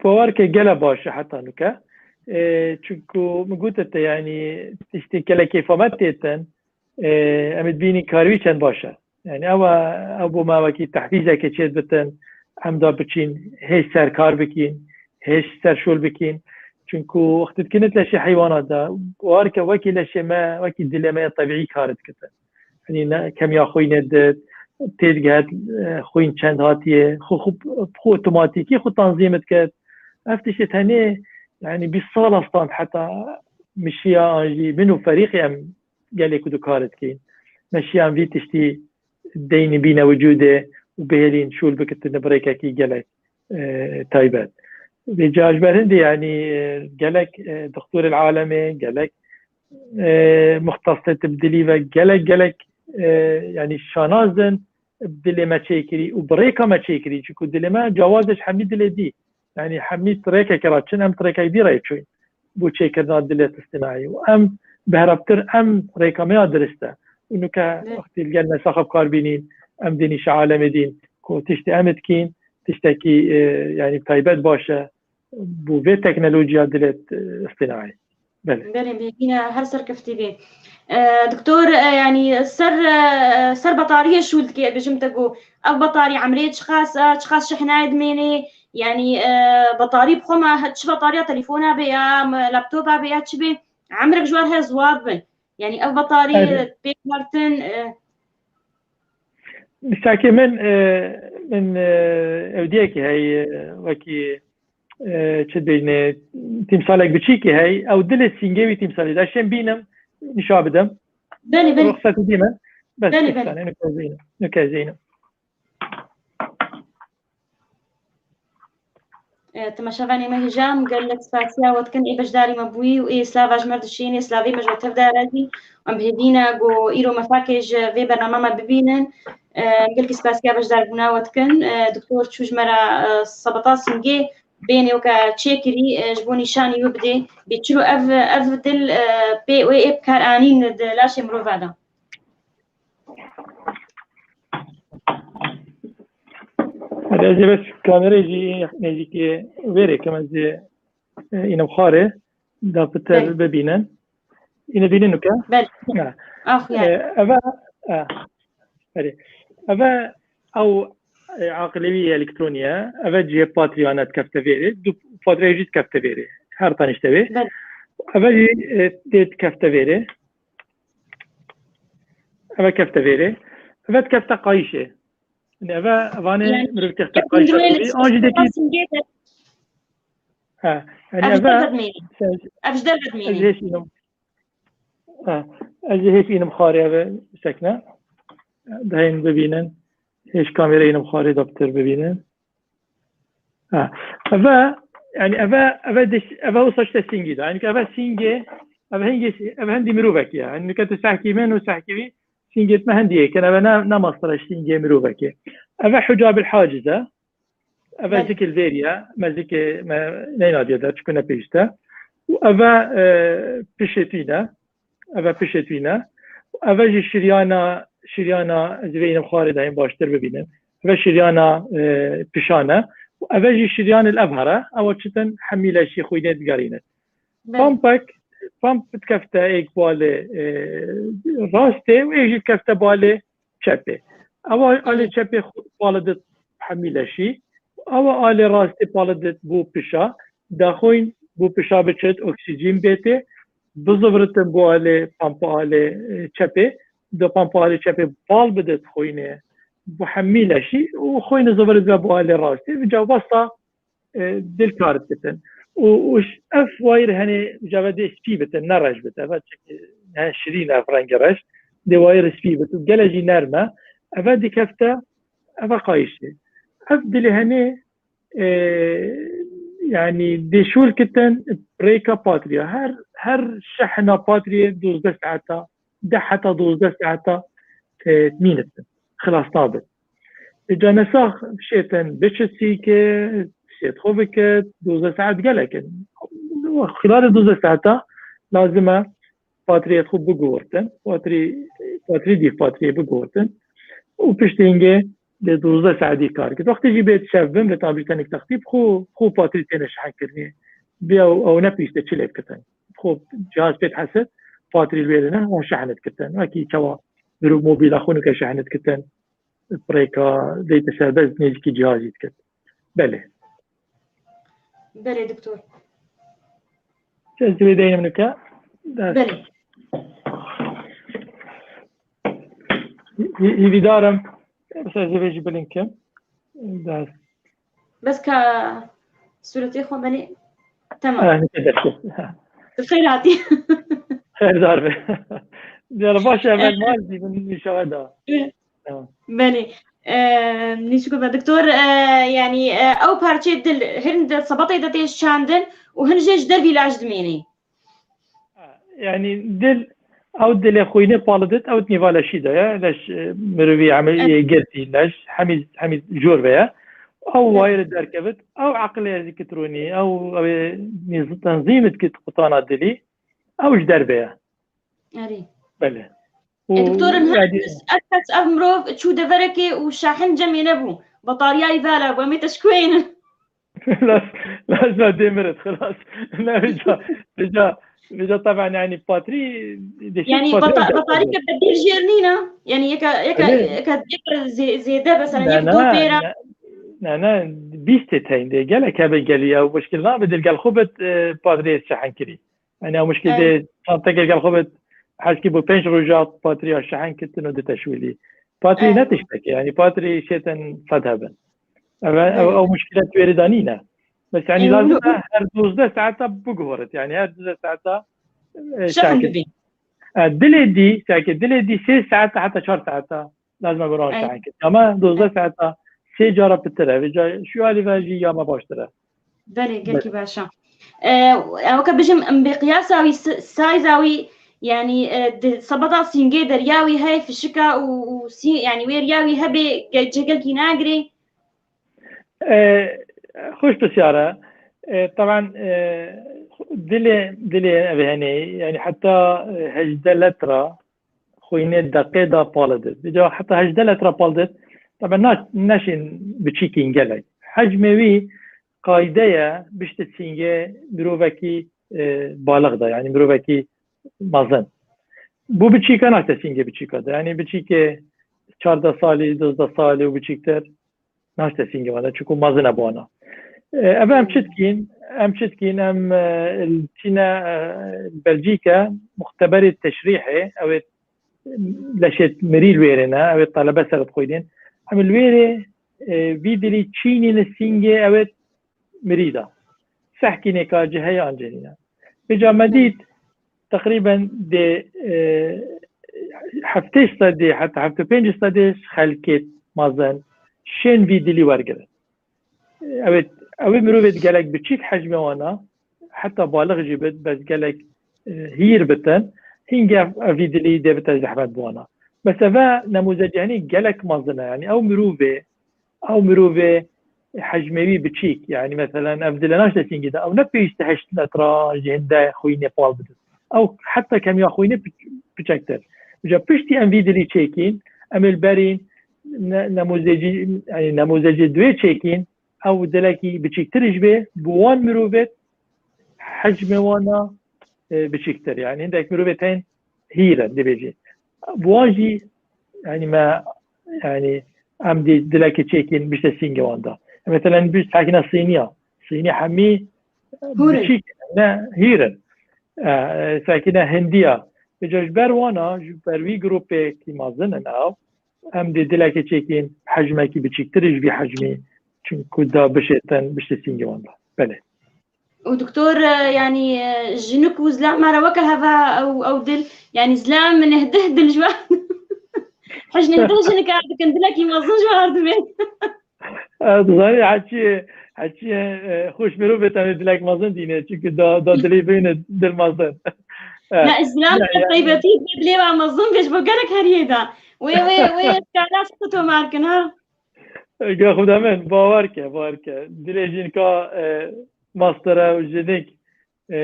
Bawer ke gele baş e heta nûke. E, çunku min gote te, yani tiştê gelek kêfa me têtin, e, em ê dibînî karî wî çend baş e. Yani ew e, ew bo me wekî tehfîzeke çêdibitin, em da biçîn, hêj ser kar bikîn, hêj ser şol bikîn. Çunku wextê dikinit leşê heywana de, bawer ke wekî leşê me, wekî dilê me ya tebîî kar dikitin. Yanî ne kemiya xwînê dit, têdiget, e, xwîn çend hatiye, xwe, xwe, xwe otomatîkî xwe tanzîm diket. Ev tiştê tenê, yani bîst sala stand heta mişiya an jî min û ferîqê em gelê ku dikar dikîn. Me şiyan vî tiştî deynî bîne wicûdê û bihêlîn şûl bikitin bi rêkekî gelek, e, taybet. Vêca ji ber hindê, yanî, e, gelek, e, doktorê li alemê, gelek, e, muxtesê tib dilî ve gelek, gelek, e, yanî şanaz in, dilê me çêkirî û bi rêka me çêkirî. Çunku dilê me cawaz e ji hemî dilê dî. Yani hemî rêkeke re çin, em rêkek dî re çûyîn. Bo çêkirina dilê tistinayî. Û em behraptir, em rêka me ya dirist e. Û nuke Evet. wextî li gel mesaxa bi kar bînîn, em dênî şi alemê dîn, ku tiştê em dikîn, tiştekî, e, yani taybet baş e. Bo vê teknolojiya dilê, e, istinayî. Belê. Belê, bêhîne her serkeftî bê. E, doktor, e, yanî ser, e, ser betariyê şûl dike, bêjim te ku ev betarî emrê çiqas e, çiqas şehnayê dimênê, yanî, e, betarî bi xwe me, he-, çi betariya telefona bê ya, me, laptopa bê ya çi bê, emrek ji wan her ziwab bin. Yanî ev betarî Erê. pê hertin, e, Misakê min, e, min, e, ewdiyekî hey, e, wekî, e, çi dibêjinê, tîmsalek biçîkî hey, ew dilê sîngê wî tîmsalî de. Şên bînim, nîşa bidim. Belê, belê. Ruxsat dî min. Bes, Belê, belê. Nuke zînim. Nuke zînim. E, temaşevanê me hêja, em gelek spasiya we dikin, ê beşdarî me bûyî û ê slava ji me re dişînê, slavê me ji we tev de re jî. Em bi hêvî ne ku îro me fakê ji vê bernama me bibînin. E, gelkî spasiya beşdarbûna we dikin. E, Doktor çû ji me re, e, sebeta singê bênê weke çêkirî, e, ji bo nîşanî wî bidê. Bê çilo ev, ev dil, e, pê wê ê bikaranîn di laşê mirova de. Hadi ez ê bes kamerayê jî nêzîkî vê rê kim, ez ê, e, înim xwarê da pitir Belê. bibînin. Îne bînin nuke? Belê. Ha. Ah, E, yani. Eve, ha. Belê. Eve ew, e, aqilê wî elektronî ye. Eve cihê patriya ne dikefte vê rê. Du patriya jî dikefte vê rê. Her tanî işte vê. Belê. Eve jî, e, tê dikefte vê rê. Eve kefte vê rê. Eve dikefte qayîşê. Yani eve, vanê Yani, mirov dikefte qayîşa Android kulî. An jî dekî. Simgê de. Ha. Yani Ev ji eve, derve dimêne. sen, Ev ji derve ez dimêne. hêş înim. Ha. Ez hêş înim xwarê eve sekne. Dehên bibînin. Hêş kamerayê înim xwarê de pitir bibînin. Ha. Eve, yani eve, eve diş, eve wisa işte singî de. Yani eve singê, eve hingê, eve hindî mirovekî ye. Yani nuke tu sehkî min û sehkî wî singê me hindî yek in. Eve ne, ne mastera singê mirovekî. Eve hicabil haciz e. Eve Belê. zikil vêrî ye. Me zikê me neyna diye de, çiku ne pêşte. Û eve, e, pişê tîne. Eve pişê tîne. Eve jî şiryana, şiryana ez vê înim xwarê dayên baştir bibînin. Eve şiryana, e, pişan e. Eve jî şiryan il ev here. Ewa çitin hemî leşî xwînê digerînin. Belê. Pampek, pamp dikefte êk balê, e, rastê û êk jî dikefte balê çepê. Ewa alê Belê. çepê xwe pale dit hemî leşî. Ewa alê rastê pale dit bû pişa. Daxwîn bû pişa biçit, oksîjîn bêtê. biziviritin bo alê pampa alê, e, çepê, di pampa alê çepê bal bidit xwînê, bo hemî leşî û xwînê zivirit ve bo alê rastê, bi cawbasta, e, dil kar dikitin. Û, û ş-, ev wayir henê cave dê spî bitin, ne reş bit. Eva çekî ne şirîn ev rengê reş, dê wayir spî bit. Û gele jî nerm e. Eva dikefte, eva qayîşê. Ev dilê henê, e, yanî dê şûl kitin rêka patriya. Her, her şehna patriyê dozdeh saeta, deh heta dozdeh saeta, e, mînitin. Xilas nabit. Îca nesax şêtin biçi sîke, şêt xwe bikit, dozdeh saet gelek in. Xilal dozdeh saeta lazim e patriyê xwe biguhortin, patrî, patrî dîv patriyê biguhortin. Û piştî hingê dê dozdeh saetî kar kit. Wextê jî bê şev bin, vê tam jî tenik textî, xwe, xwe patrî têne şehenkirinê. Bê ew, ew ne pîste çi lê bikitin. Xwe cihaz pê dihesib, patrî li wê dine, wan şehenit kitin. Wekî çawa mirov mobîla xwe nûke şehenit kitin. Pirêka deyte serbest nêzîkî cihazî dikit. Belê. Belê, doktor. Ez divê deynim nûke. Dest. Belê. Hî-, hîvîdar im. Bes ez divê jî bilind kim. Dest. Bes ka sûretê xwe belê. Tamam. Ha, nûke dest. Ha. Xeyr hatî. Xeyrdar be. Diyar baş, evel mal dî bin nîşawe da. Belê. E, nîşiko be doktor, e, yanî, e, ew parçeyê dil hin di sebatê de tê şandin û hin jê ji dervî laş dimênê. Yanî dil, ew dilê xwînê pal didit, ew nîva leşî de ye. Leş, e, mirovî, emeliyê girtî leş, hemî, hemî jor ve ye. Ew wayirê derkevit, ew eqilê ez dikit ronî, ew, ew ê nîz-, tenzîm dikit qutana dilî, ew ji derve ye. Erê. Belê. E, doktor, her kes, ev kes, ev mirov çû deverekê û şahin cemê nebû. Bataryayî vala bû, em ê teşkuênin. Las, las, las, dê mirit, xilas. Ne, vêca, vêca, vêca, taban, yani, patrî, deşî Yani, patrî bata-, batarî ke bedîl jêr nîne. Yani, yeka, yeka, Erê. Yeka, yeka zê-, zêde, mesela, Ne, yek ne, do pêra. Ne, ne, ne, bîst tê teyn de. Gelek hebe gelî, ew muşkil nabe, dil gel xwe bit, e, patrî şahin kirî. Yani, ew muşkil Evet. de çanteke gel xwe bit, heskî bo pênc roja patriya şehen kitin û di teşwîlî. Patri Evet. ne tiştekê, yani patri şêtin sed hebin. Ev, ev, Evet. ew muşkile tu wêrî de nîne. Bes yani Ew lazim wilo- e her dozdeh saeta biguhorit, yani her dozdeh saeta, e, Şehin şahin bibî. E, dilê dî, şahin dilê dî sê saeta heta çar saeta. Lazim e bira Ey. şahin kir. Ama dozdeh saeta sê cara pitir e. Vêca şu alî ve jî ya me baştir e. Belê, gelkî baş e. E, ew ke bijim, em bi qiyasa wî s-, size wî, yani, e, di sebeta sîngê derya wî heye fişika û, û sî-, yani, wêriya wî hebe ge-, cê gelkî nagirê? E, xweş pisyar e. E, taban, e, dilê, dilê ev hene, yani, heta, e, hejdeh letra, xwînê deqê da pal didit. Vêca heta hejdeh letra pal didit. Tabi na-, neşên biçîkîn gelek. Hecmê wî qayde ye, biştê sîngê mirovekî, e, balix de, yani mirovekî mezin. Bu biçîka naşte sîngê biçîka de. Yani biçîkê çardeh salî, dozdeh salî û biçîktir. Naşte sîngê wana, çiku mezin e bi wana. E, ev em çi dikîn? Em çi dikîn? Em, e, çîne, e, Belcîke, muxteberê teşrîhê, ew ê leşê mirî li wêrê ne, ew ê talebe ser dixwînên. Em li wêrê, e, vî dilî çînî li sîngê ew ê mirî de. Sehkînê ka cihê an cenîne. Vêca me dît, teqrîben dê, e, heftê sedê heta heftê pênc sedê xelkê mezin şên vî dilî wergirin. Ew ê, ew ê mirovê gelek biçîk hecmê wana, heta balix jî bit, bes gelek, e, hîr bitin, hînge ev, ev vî dilî dê bite zehmet bi wana. Bes eve nemûzecê henî gelek mezin e. Yani ew mirovê, ew mirovê hecmê wî biçîk, yani, meselen, ev dile naşte sîngê de, ew ne pêwîst e heşt metra ji hinde xwînê pal bidin. Ew heta kemiya xwînê piç-, piçektir. Vêca piştî em vî dilî çêkîn, em ê li berîn ne-, nemûzecî, yani, nemûzecê duê çêkîn, ew dilekî biçîktir ji bê, bi wan mirovê hecmê wana, e, biçîktir. Yani, hindek mirovê tên hîr in, dibêjî. Bi wan jî, yani, me, yani, em dî dilekê çêkîn bişte sîngê wan de. Mesela, bi sakîna Sîniya. Sînî hemî Hûr in. Biçîk ne, hîr in. e, sekine hindiya. Vêca ji ber wana, ji ber wî grûpekî mezin in ew, em dê dilekê çêkin hecmekî biçîktir ji vî hecmî, çimku da bişêtin, biştê sîngê wan da. Belê. û doktor, e, yanî, e, jinik û zilam me re weke heva ew, ew dil, yanî zilam min hidih dil ji wan. Hejnê hidih jinik ar dikin, dilekî mezin ji wan dibê. Ez dizanî heçiyê, heçiyê, e, xweş mirovê tenê dilek mezin dîne, çunku da, da dilê bîne dil mezin. E, Ne, zilam ya, ya. Taybetî dilê wa mezin bê ji bo gelek heriyê de. Wê, wê, wê, kala xwe tomar kin, ha? Gel xuda min, bawer ke, bawer ke. Dilê jinika, e, mastera û jinik, e,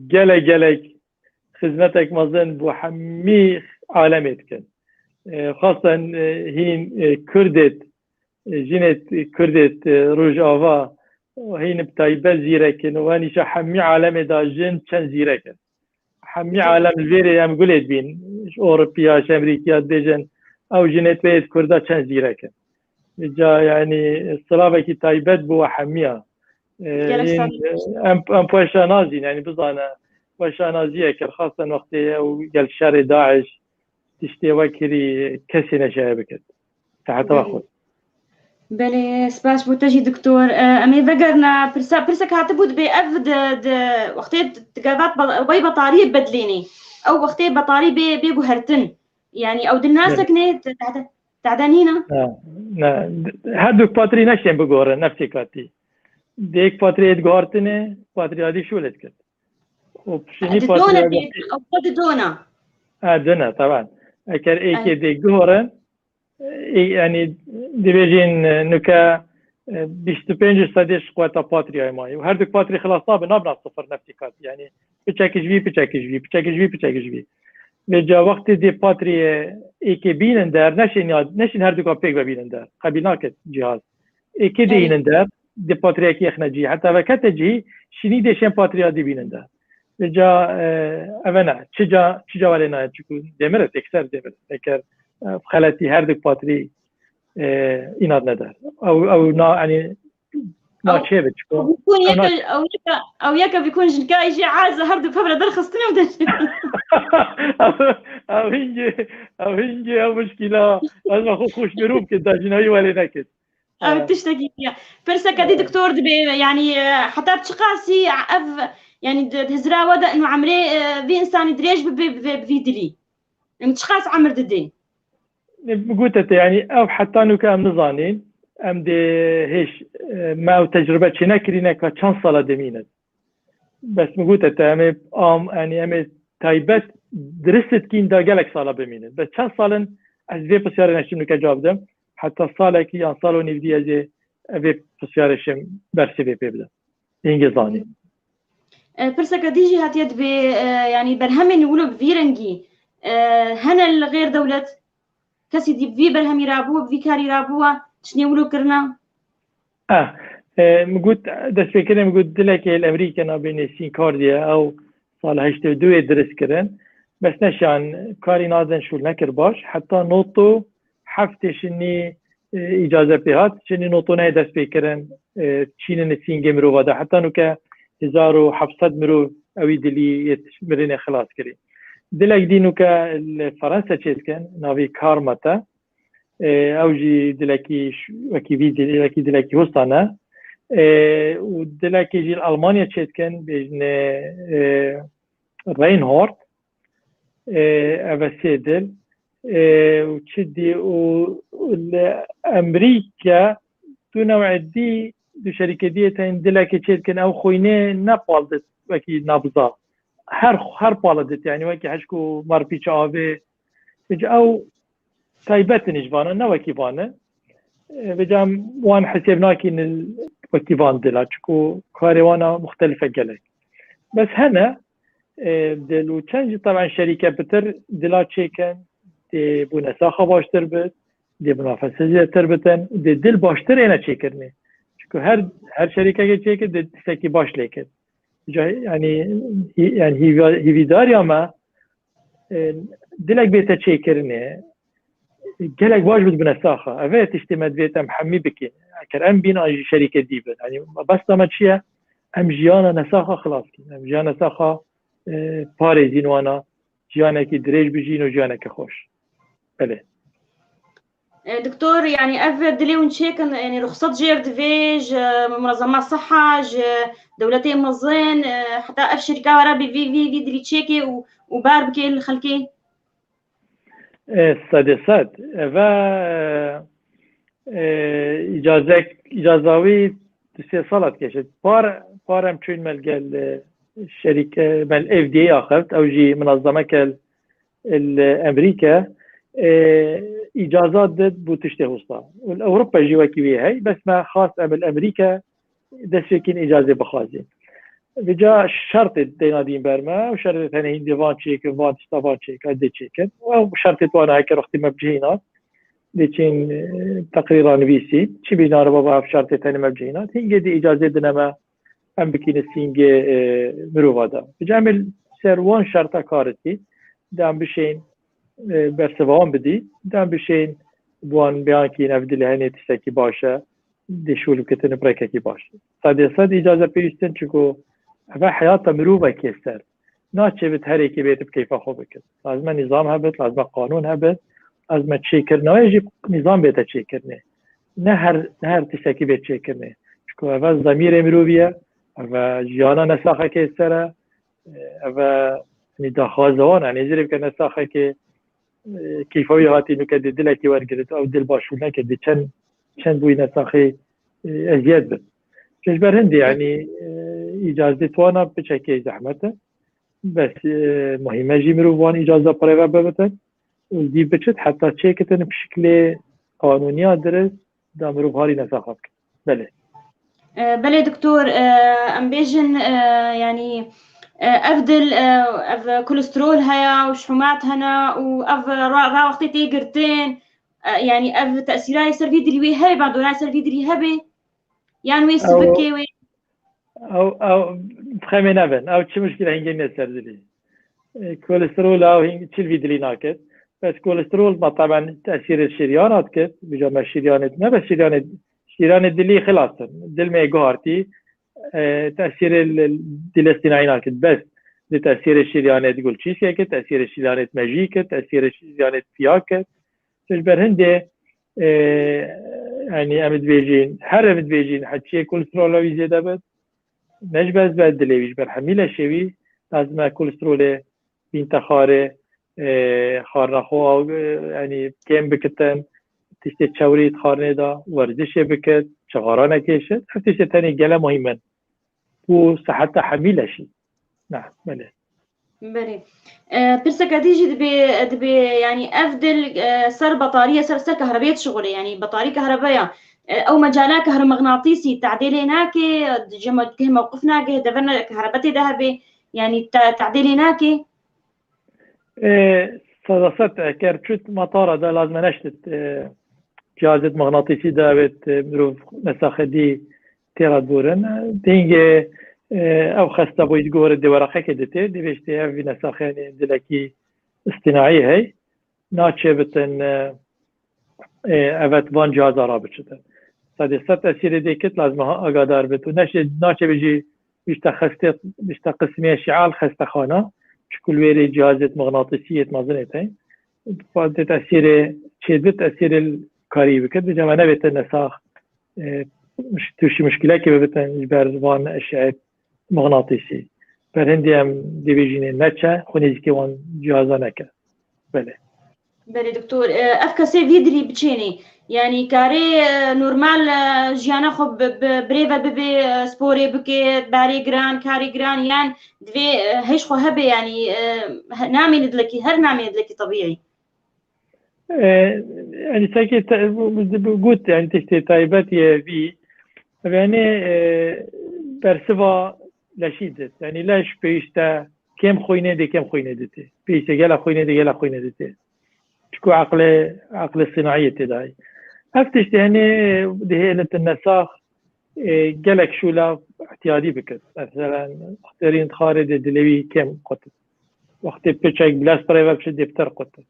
gelek, gelek xizmetek mezin bo hemî alemê dikin. E, xasen, e, hîn, e, Kurdêt, e, jinêt Kurdêt, e, Rojava, hîn bi taybet zîrek in û hemîşa hemî alemê de jin çend zîrek in. Hemî alem li vêrê em gulê dibîn. Ji Ewropiya, ji Amerîkiya dibêjin, ew jinêt wê yêt Kurda çend zîrek in. Ca, yanî, silavekî taybet bo we hemiya. E, Gelek hîn, sağ ol. em, em xweşa nazîn, yanî bizane, xweşa naziyek kir, xasen wextê ew gel şerê DAIŞ, tiştê we kirî, kesê neşeye bikit. Seheta we xweş. Belê, spas bo te jî doktor. E, em ê vegerina pirsa, pirsek hatibû dibê ev di, di wextê digevat ba-, wey betariyê bedlênê. Ew wextê betarî bê, bê guhertin. Yanî ew dil nasekine, te-, tehde, tehde nîna? Ne, ne. Her du patrî neşên bigorin, nefsê katî. Dê yek patrî yê diguhartine, patrî adî şûlê dikir. Û şinî Di dona patrî dê, ew xwe di dona. Ha, dona, taban. Eker êkê Ay. dê guhorin, e, yanî dibêjin, e, nuke, e, bîst û pênc sedê ji quweta patriyayê mayî. Û her du patrî xilas nabe, nabna sifir nefsî katî. Yanî piçekî ji vî, piçekî ji vî, piçekî ji vî, piçekî ji vî. Vêca wextê dê patriyê êkê bînin der, neşên ya, neşên her duka pêk ve bînin der. Qebîl nake cihaz. Êkê dê Evet. înin der, dê patriyekî yexne cihî. Heta vekete cihî, şinî dê şên patriya dî bînin der. Vêca, e, eve ne, çi ca, çi ca welê nayê, çiku demir e, têkser demir e. Eker, e, xeletî her du patrî, e, înat neder. Ew, ew na, yanî, na Ew, çê bi, çiku. ew bikun Ew na yeke, ew yeke, ew yeke bikun jinka jî az her du pevre derxistin ew de. Ew, ew hingê, ew hingê, ew muşkîla. Ez xwe xweş mirov kir, da jinayî welê nekir. Ev Evet. tiştekî ya. Pirseke dî Evet. doktor dibê, yanî, e, heta bi çiqasî ev, yanî, di, di hizra we de û emrê, e, vî însanî dirêj bibe, bi, bi vî dilî? Yanî çiqas emir didê? Ne, bi gote te, yanî, ev heta nuke em nizanîn. Em dê hêş, e, me ew tecrube çênekirîne ka çend sala demînin. Bes min gote te, em ê am, yanî em ê taybet dirist dikîn da gelek sala bimînin. Bes çend sal in ez vê pisyarê neştim nuke cewab bidim. Heta salekî yan sal û nîvdî ez ê vê pisyarê şim bersivê pê bidim. Hingê zanî. E, pirseke dî jî hatiye dibê, e, yanî berhemên wilo bi vî rengî, e, hene li xêr dewlet? Kesî dî bi vî berhemî rabû, bi vî karî rabû, tiştê wilo kirina? Eh, e, min got, destpêkirinê min got, dilekê li Amerîkê nabê Nesîn Kardî ye. Ew sala heştê û duyê dirist kirin. Bes neşan karî nadin şûl nekir baş. Heta noto heftê şinî, e, îcaze pê hat. Şinî noto neyê destpêkirin, e, çînin li sîngê mirova de. Heta nuke hezar û heft sed mirov ewî dilî yê mirinê xilas kirî. Dilek dî nuke li Ferense çêdikin, navê Karmate. E, ew jî dilekî ş-, wekî vî dilekî, dilekî hostan e. E, û dilekî jî li Almanya çêdikin, bêjine, e, Reinhardt. E, ev e sê dil. E, û çi dî û, û li Amerîka du newê dî, du şerîkê dî tên dilekê çêdikin, ew xwînê ne pal dit wekî nabza. Her, her pal dit, yanî wekî hişk û marpîça avê. Vêca ew taybet in ji vana, ne wekî van e. E, vêca em wan hesêb nakîn wekî van dila, çiku karê wana muxtelif e gelek. Bes hene, e, dil û çend jî teben şerîke pitir dila çêkin, dê bûne saxa baştir bit, dê bi nafese zêdetir bitin, dê dil baştir êne çêkirinê. Çiku her, her şerîkekê çêkir, dê tiştekî baş lê kir. Ca-, yanî, hî-, yanî hîva-, hîvîdariya me, e, dilek bête çêkirinê, gelek baş bidibine saxa. Ev e tiştê me divêt em hemî bikin. Eker em bîn an jî şerîkê dî bin. Yanî, mebesta me çi ye? Em jiyana nesaxa xilas kin. Em jiyana nesaxa e, parêzîn wana, jiyanekî dirêj bijîn û jiyaneke xweş. Belê. E, Doktor, yani ev dilê hûn çêkin, yani ruxsat jêr divê ji Munezema Siha, ji dewletê mezin, e, heta ev şirka were bi vî, vî, vî dilî çêkê û, û bar bikê li xelkê? E, sedê sed. Eve, e, îcazek, îcaza wî du sê sala dikêşe. Par, par em çûn me li gel, e, şerîke, me li F D A axivt, ew jî minazemeke li Emerîke, e, îcaza did bû tiştê hosta. Û li Ewropa jî wekî wî hey, bes me xwest em li Emerîke destpêkîn îcazê bixwazîn. Vêca şertê têna dîn ber me, û şertê tenê hîn dê van çêkin, van tişta van çêkin, dê çêkin. Û ew şertê wana heke rextî me bicihîna, dê çîn, e, teqrîra nivîsî, çi bînare baba ev şertê tenê me bicihîna, hîngê dê îcazê dine me, em bikîne sîngê, e, mirova de. Vêca em ê ser wan şerta karitî, dê em bişên, e, bersiva wan bidî, dê em bişên bi wan beyan kîn ev dilê henê tiştekî baş e, dê şûl bikitin bi rêkekî baş. Sedê sed îcaze pêwîstin, çiku ev e heyata mirovekê ser. Naçêbit her êkê bêt bi keyfa xwe bikit. Lazim e nîzam hebit, lazim e qanûn hebit, lazim e çêkirina wê jî nîzam bête çêkirinê. Ne her, ne her tiştekî bê çêkirinê. Çiku ev e zemîrê mirovî ye, ev e jiyana nesaxekê ser e, ev e, yanî daxwaza wan e, yanî zirê bike nesaxekê, e, keyfa wî hatî nuke dê dilekî wergirit, ew dil başûr neke, dê çend, çend bûyî nesaxê, e, eziyet bin. Ji ber hindê, yanî, e, îcazê wana piçekê zehmet e. Bes, e, muhîm e jî mirov wan îcaza pireve bibitin û dî biçit heta çêkitin bi şiklê qanûniya dirist da mirov harî nesaxa bikin. Belê. E, belê doktor, e, em bêjin, e, yanî, e, ev dil, e, ev kolesterol heye û şihûmat hene û ev ra, ra wextê tê girtin, e, yanî ev tesîrayê ser vî dilî wê hebe, ba donayê ser vî dilî hebe, yan wê Ew- sibikê wê? Ew, ew, xemê nebin. Ew çi muşkîle hingê ne ser dilî. E, kolesterol ew hing çil vî dilî naket. Bes kolesterol ma taben tesîrê şiriyana diket. Bija me şiriyanê, ne bes şiriyanê, şiriyanê dilî xilas in. Dil me guhartî, e, tesîrê li, dilê sînayî naket. Bes di tesîrê şiriyanê di gulçîsê ke, tesîrê şiriyanê mejî ke, tesîrê şiriyanê piya ke. Ji ber hindê, e, yanî em dibêjin, her em dibêjin, heçiyê kolesterola wî zêde bit. Ne ji ber, ji ber dilê wî, ji ber hemî leşê wî lazim e kolesterolê bînte xarê, e, xarina xwe, e, yanî kêm bikitin, tiştê çewrî di xarinê de, werzişê bikit, çixara nekêşit. Ev tiştê tenê gele muhîm in. Ku siheta hemî leşî. Ne, belê. Belê. E, pirseke dî jî dibê, dibê, yanî ev dil, e, ser batariyê, ser, ser kahrebeyê dişixulê, yanî batarî kahrebeya. E, ew mecala kahremixnatîsî tedê lê nake, cema keh mewqif nake, deverna kahrebetê de hebe, yanî te-, tedê lê nake? E, sedased eker çût matara de lazim e neştit, e, cihazet mixnatîsî de evet, e, mirov nesaxedî têra dûr in. Dingê, e, ew xesta boyî digore dê weraqekê dite, dê vêştê ev vî nesaxê, yanî dilekî îstînaî hey. Naçe bitin, e, e, evet van cihaza rabiçitin. Sedê sed tesîrê dê kit lazim e agadar bit. Û neşe, naçe bijî bişte xestê, bişte qismiye şial xestexana. Çiku li wêrê cihazet mixnatîsî yêt mezin ê te. Dê tesîrê çêdbit, tesîrê karî bikit. Bi cema nebêtin nesax, e, tûşî muşkilekê bibitin ji ber van eşeet mixnatîsî. Ber hindê em dibêjînê neçe, xwe nêzîkê wan cihaza neke. Belê. Belê doktor, e, ev kesê vî dilî biçênê. Yanî karê, e, normal, e, jiyana xwe bi, bi, birêve bibe, e, sporê bike, barê giran, karê giran, yan divê, e, hêj xwe hebe, yanî, e, he-, namêne dilekî, her namêne dilekî tebîî. E, yanî sekê te-, bu, bu, bu, got, yanî tiştê taybet ye vî. Yanî, e, bersiva leşî dit. Yanî leş pêwîste kêm xwînê dê kêm xwînê dite. Pêwîste gela xwînê dê gela xwînê dite. Çiku eqlê, eqlê sînayî tê dayî. Ev tiştê henê dihêlitin nesax, e, gelek şûla ihtiyadî bikit. Meselen, xterîn dixarê dê dilê wî kêm qutit. Wextê piçek bi lez pirê ve biçe dê pitir qutit.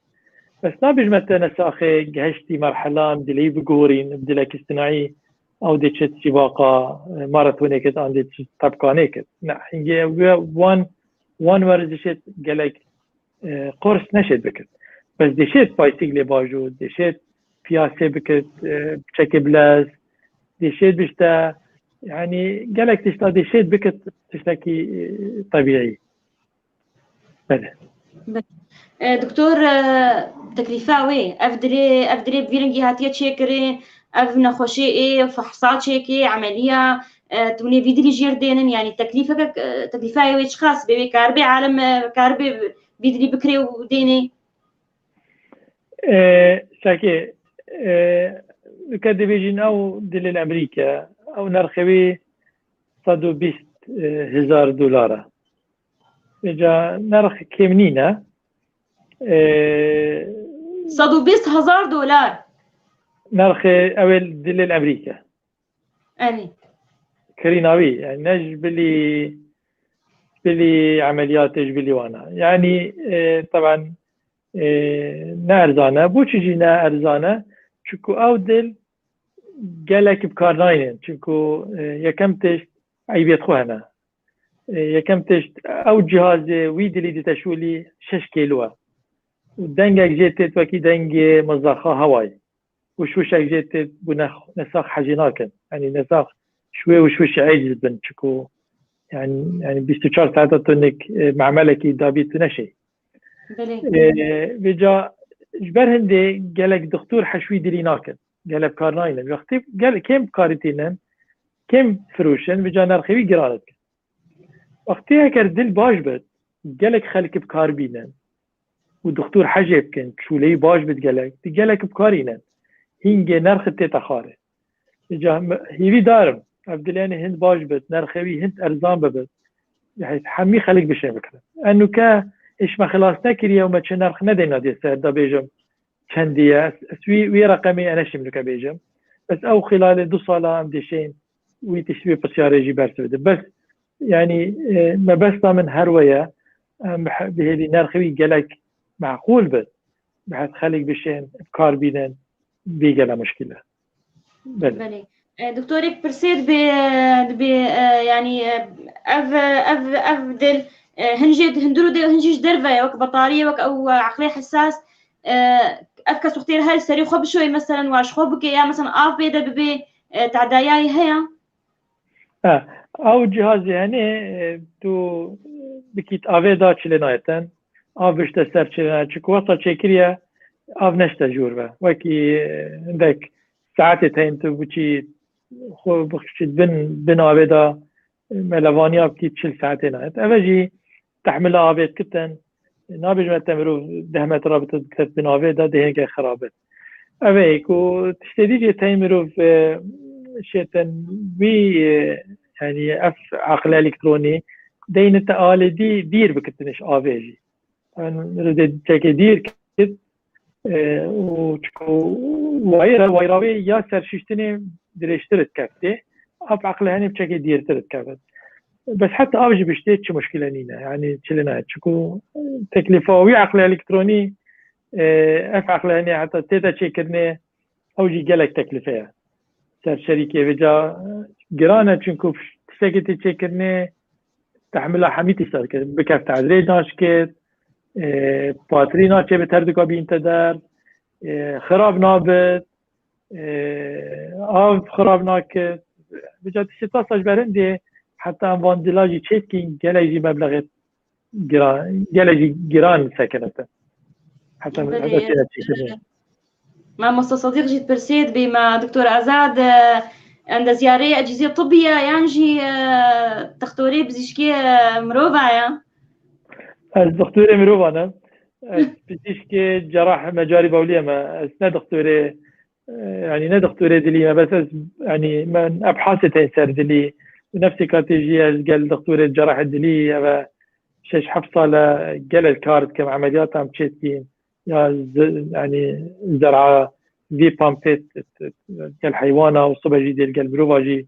Bes nabêjme te nesaxê gihiştî merhela em dilê wî bigorîn, bi dilek îstînayî ew dê çi sîbaqa, e, maratonê kit, an dê çi tepkanê kit. Ne, hingê ew wan wan werzişê gelek e, qors neşêt bikit. Bes dişêt paysîklê bajo, dişêt piyasê bikit, e, çekê bilez, dişêt bişte, yani gelek tişta dişêt bikit tiştekî e, tebîî. Belê. E, Doktor, e, teklîfa wê, ev dilê, ev dilê bi vî rengî hatiye çêkirin, ev nexweşê ê, fehsa çêkê, emeliya, e, tûnê vî dilî jêr dênin, yani teklîfeke, e, teklîfa wê çiqas bê, wê karibê alem, e, karibê vî dilî bikirê û dênê? E, şakê, e, ke dibêjin ew dilê li Emerîke, ew nerxê wî sed û bîst hezar dolar e. Vêca nerx kêm nîne. E, Sed û bîst hezar dolar. Nerxê ew ê dilê li Emerîke. Erê. Kirîna wî, yani ne ji bilî, ji bilî emeliyatê, ji bilî wana. Yani e, taban e, ne erzan e. Boçî jî ne erzan e? Çunku ew dil gelek bi kar naynin. Çunku e, yekem tişt eybêt xwe hene. E, yekem tişt ew cihazê wî dilî dite şûlî şeş kêlo e. Û dengek jê têt wekî dengê mizaxa hewayê. Wişwişek jê têt bû ne, nesax hejê nakin. Yani nesax şwê wişwiş eciz bin çiko. Yani, yani bîst û çar saeta tu nik e, memelekî dabî tu neşê. Belê. E, vêca ji ber hindê gelek doktor heşwî dilî nakin. Gelek kar naynin. Wextî gel kêm karî tînin, kêm firûşin, vêca nerxê wî giran dikin. Wextê eger dil baş bit, gelek xelk bi kar bînin û doktor hejê bikin, çûleyî baş bit gelek, di gelek bi kar înin. Hîngê nerxê tête xwarê. Îca hîvî darim, ev dilê hind baş bit, nerxê wî hind erzan bibit. Hemî xelk bişên bikirin. Enûke îş me xilas nekiriye û me çi nerx nedeyna dê ser, da bêjim, çendî ye. Ez, ez wî, wî reqemê ene şimdike bêjim. Bes ew xilalê du sala em dişên wî tişt wî pisyarê jî bersiv bidin. Bes, yani, e, mebesta min her we ye. Em bihêlî nerxê wî gelek meqûl bit. Bihet xelk bişên, bi kar bînin, bê gele muşkil e. Belê. Belê. E, doktorek pirsê dibe, dibe, e, yani, e, ev, ev, ev dil, e, hin jê, hundir û de, hin jî ji derve ye, wek betariyê, wek ew, e, eqlê hesas, e, ev kes wextê her serê xwe bişoyê, meselen, wa ji xwe bike, ya, meselen, av bê de bibe, e, tedayayî heye? Ha, ew cihazê hene, e, tu bikît avê da çilê nayeten, av bişte ser çilê nayet. Çunku wexta çêkiriye, av neşte jûr ve. Wekî, e, hindek saetê teyn tu biçî xwe bixşît bin, bin avê da, e, melevaniya bikî çil saetê nayet. Eve jî tehmila avê dikitin. Nabêjim te mirov deh metre bite, diket bin avê de, dê hêke xirab bit. Ev e ku tiştê dî jê tey mirov, e, şêtin wî, e, yani ev aqil elektronî deyne te alê dî dîr bikitin ji avê jî. Yani mirov dê çekê dîr kit, e, û çiko wayra, wayra wê ya ser şiştinê dirêjtir dikeftê, ev aqil henî bi çekê dîrtir dikevin. Bes heta av jî biştê çi muşkile nîne, yani çi lê nayê. Çiko teklîfa wî eqlê elektronî, e, ev eqlê henî heta tê de çêkirinê, ew jî gelek teklîfe ye. Ser şerîkê vêca, e, giran e, çunku tiştekê tê çêkirinê, tehmila hemî tişta dike. Bikefte edrê naşkêt, e, patrî naçê bi terdika bînte der, e, xirab nabit, e, av xirab nakit. Vêca tiştê tasa ji ber hindê heta em van dila jî çêdikîn, gelek jî meblexê giran, gelek jî giran sekinitin. Heta, heta tê çêkirinê. Mamosta Sadiq jî dipirsê, dibê me Doktor Azad, e, endeziyarê ecîzê tibbî ye yan jî, e, dixtorê bizîşkê, e, mirova ye? Ez dixtorê mirovan im. Ez pizîşkê cerah mecarî bawliyê me. Ez ne dixtorê, e, yani ne dixtorê dilî me, bes ez, yani min ebhasê tên ser dilî. Û nefsê katê jî ez gel dixtorê cerahê dilî, eve şeş heft sal e gelek kar dikim, emeliyata em çêdikîn. Ya ze-, yani zer'a vî pampê gel heywana û sibe jî dê gel mirova jî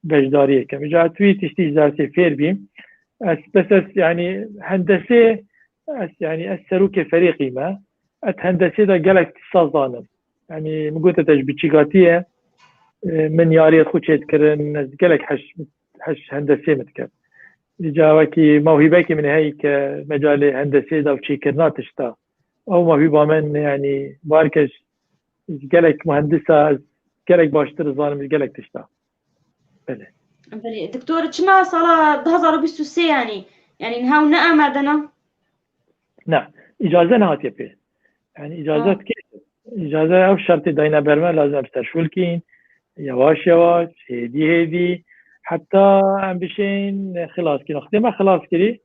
beşdariyê kem. Îca tu wî tiştî ji dersê fêr bîm. Ez bes ez yani hendesê, ez yani ez serokê ferîqî me. Ez hendesê de gelek tişta zanim. Yani min gote te ji biçîkatiyê, e, min yariyê xwe çêdikirin, ez gelek heş, heş hendesê min dikim. Îca wekî mewhîbekî min heye ke mecalê hendesê de û çêkirina tişta. Ew mewhîba min, yanî, barkej gelek muhendisa, ez gelek baştir zanim ji gelek tişta. Belê. Belê. Doktor, çima sala du hazar û bîst û sê, yanî, yanî niha hûn ne amade ne? Ne. Îcaze nehatiye pê. Yanî îcaze Ha. dikê. Îcaze ew şertê dayne ber me, lazim em serşûl kîn. Yavaş yavaş, hêdî hêdî. Heta em bişên xilas kîn. Wextê me xilas kirî,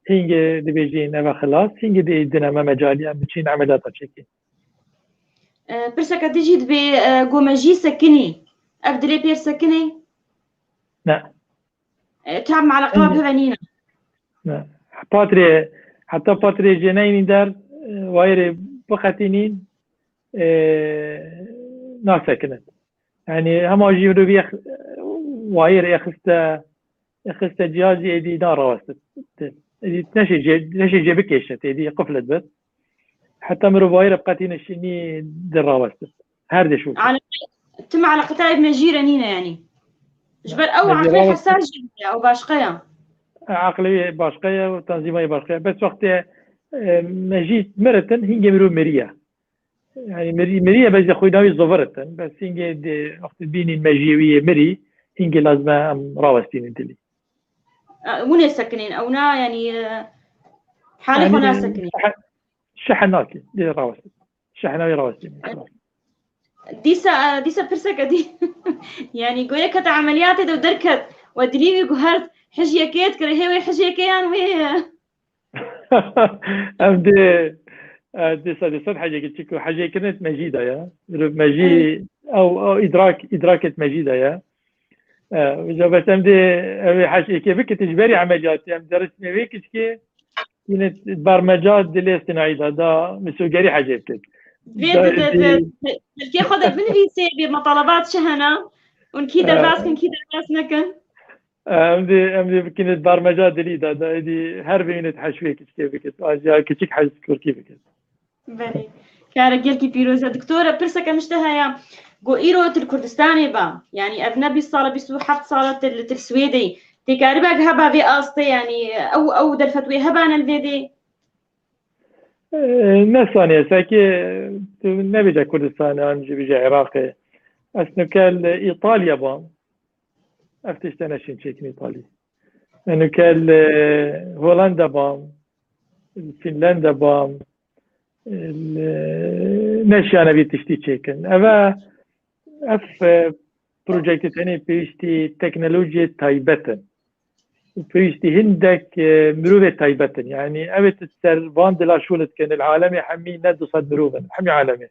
hingê dibêjin eve xilas, hingê dî dine me mecalî em biçîn emeliyata çêkîn. E, pirseke din jî dibê, e, go mejî sekinî. Ev dilê pêr sekinê? Ne. E, tu hema eleqe Hingê- bi ve nîne? Ne. Patrê, heta patrê jê neyînî der, e, wayirê biqetînîn, e, nasekinin. Yanî hema jî mirovî ex-, wayirê xiste, xiste cihazî êdî narawestit. Êdî neşê jê, neşê jê bikêşit, êdî qiflet bit. Heta mirov wayire biqetîne şinî dirawestit. Her dê şû. Eleqe-, tim eleqetayê bi mejî re nîne yanî. Ji ber ew Mejî eqlê rawestit. Hesas jî ye, ew başqe ye. Eqlê wî başqe ye û tenzîma wî başqe ye. Bes wextê, e, mejî miritin, hingê mirov miriye. Yanî mirî, mirî ye, bes de xwîna wî ziviritin. Bes hingê de wextê bînîn mejiyê wî yê mirî, hingê lazim e em rawestînin dilî. E, hûn ê sekinên, ew na, yanî, e, halê xwe Yanî nasekinên. şehe-, şehe nakî, dê rawestin. Şehna wî rawestînin. Dîsa, e, dîsa pirseke dî. Yanî goye kete emeliyatê de û derket. We dilî wî guhert. Hijyekê dikir, hê wê hijyekê yan wê, e, Em dê, e, dê sedê sed hecekê, çiku hecêkirinê di mejî de ye. Mirov mejî, Evet. ew, ew îdrak, îdrakê di mejî de ye. E, îca bes em dê ew ê hecêkê bikin, ji berî emeliyatê em dê riştine wê kiçkê, yine bermeca dilê sinaî de, da misogerî hecê bikin. Vê Da di, di, di, di, di, dilkê xwe de binivîsê bê metalabat çi hene, û kî E, derbas kin, kî derbas nekin. Em dê, em dê bikin barmeca dilî de, de, êdî her bênê heşwê kiçikê bikit. Aciya kiçik heş kurkî bikit. Belê. Kare gelkî pîroz e. Doktor, pirseke min ji te heye. Go îro tu li Kurdistanê ba. Yanî ev ne bîst sal e, bîst û heft sal e tu li, tu li Swêdê yî. Tê karibe heba vê astê, yanî ew, ew derfet wê hebane li vê dê? Ee, ne saniye, seke tu nebêje Kurdistanê an jî bêje Iraqê. Ez nuke li Îtalya bam. Ev tişte neşîn çêkin Îtalî. Nuke li Holanda bam, li Fînlanda bam, li, neşiyane vî tiştî çêkin. Eve, ev, e, projektê tenê pêwîstî teknolojiyê taybet in. Û pêwîstî hindek, e, mirovê taybet in. Yanî, ev ê tu ser van dila şûl dikin, li alemê hemî ne du sed mirov in, hemî alemê.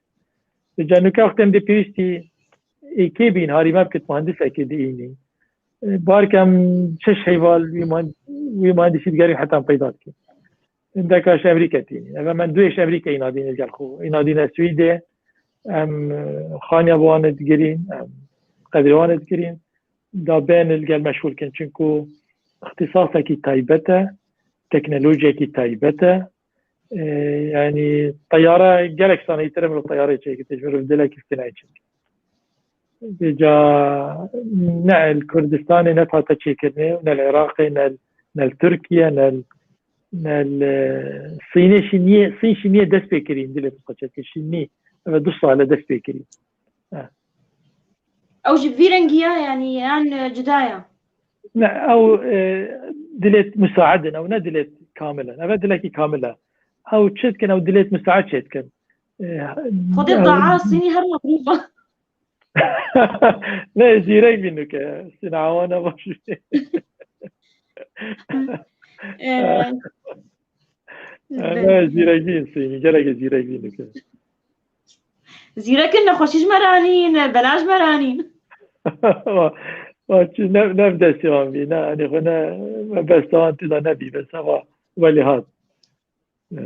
Li canuka wextê em dê pêwîstî êkê bîn, harî me bikit, muhendisekê diînî. E, barkem şeş heyval wî muhen-, wî muhendisî digerîn heta em peyda dikin. Hindeka ji Amerîke tînî. Eve me duyê ji Amerîke înadîne gel xwe. Înadîne Swîdê, em, e, xaniya bi wan digirîn, em, qedrê wan digirîn. Da bên li gel meşgûl kin. Çinku îxtîsasekî taybet e, teknolojiyekî taybet e. E, yanî teyare gelek sanîtir e, mirov teyarê çêkir, mirov dilekî stinayê çêkir. Vêca ne li Kurdistanê ne hate çêkirinê, ne li Iraqê, ne, ne li Tirkiye, ne li, ne li Sînê şî niyê, Sîn şî niyê dest pê kirîn, dilê xwe çêkir, şî nî, eve du sal e dest pê kirîn. Ew ji vî rengî ya, yanî, yan, e, cuda ya? Ne, ew, e, dilêt musaid in, ew ne dilêt kamil in. Ev dilekî kamil e. Ew çi dikin, ew dilêt musaid çê dikin. E, Xwedê ew daa Sînî her mexrûf e. Ne, zîrek bîn nuke. Sîna wan e baş. E, E, ne, zîrek bîn Sînî, gelekê zîrek bîn nuke. Zîrek in, nexweşî ji me re anîn, bela ji me re anîn. Wa, wa çi ne, ne bi destê wan bî, ne, anî xwe ne, me besta wan tê de nebî, bes heva welê hat. E.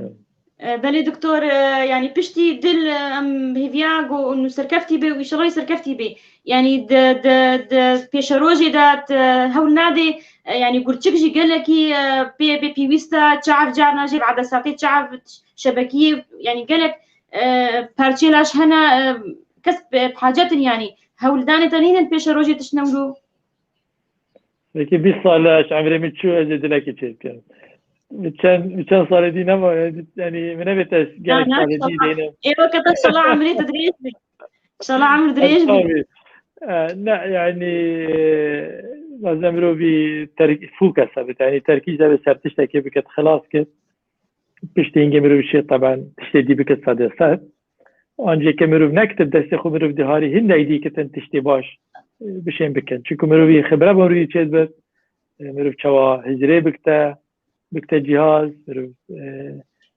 E, belê doktor, e, yanî piştî dil, e, em hêviya ku nû serkeftî bê û înşallah serkeftî bê. Yanî di, di, di pêşerojê de tu hewl nadê, e, yanî gurçik jî gelekî, e, pê, pê pêwîst e, çav carna jî bi edesatê çav şebekiyê, yanî gelek, e, parçê laş hene, e, kes bi, bi hacet in, yanî hewldanê te nînin pêşerojê tişt newro? Belkî bîst sal e, ji emrê min çû, ez ê dilekî çêdikim. Bi çend, bi çend salê dî nema, yanî min nebêt ez gelek salê dî dênim. Ê weke te şala emrê te dirêj bî. Şala emr dirêj bî. E, ne, yanî, e, lazim mirovî terk-, fûk hesabit. Yanî terkî zebe ser tiştekê bikit, xilas kit. Piştî hingê mirov şê teben tiştê dî bikit sedê sed. Ancî ke mirov nekitib destê xwe, mirov diharî hindek dî kitin tiştê baş, e, bişên bikin. Çunku mirovî xibre bo mirî çêdibit, e, mirov çawa hizrê bikte, bikte cîhaz, mirov, e,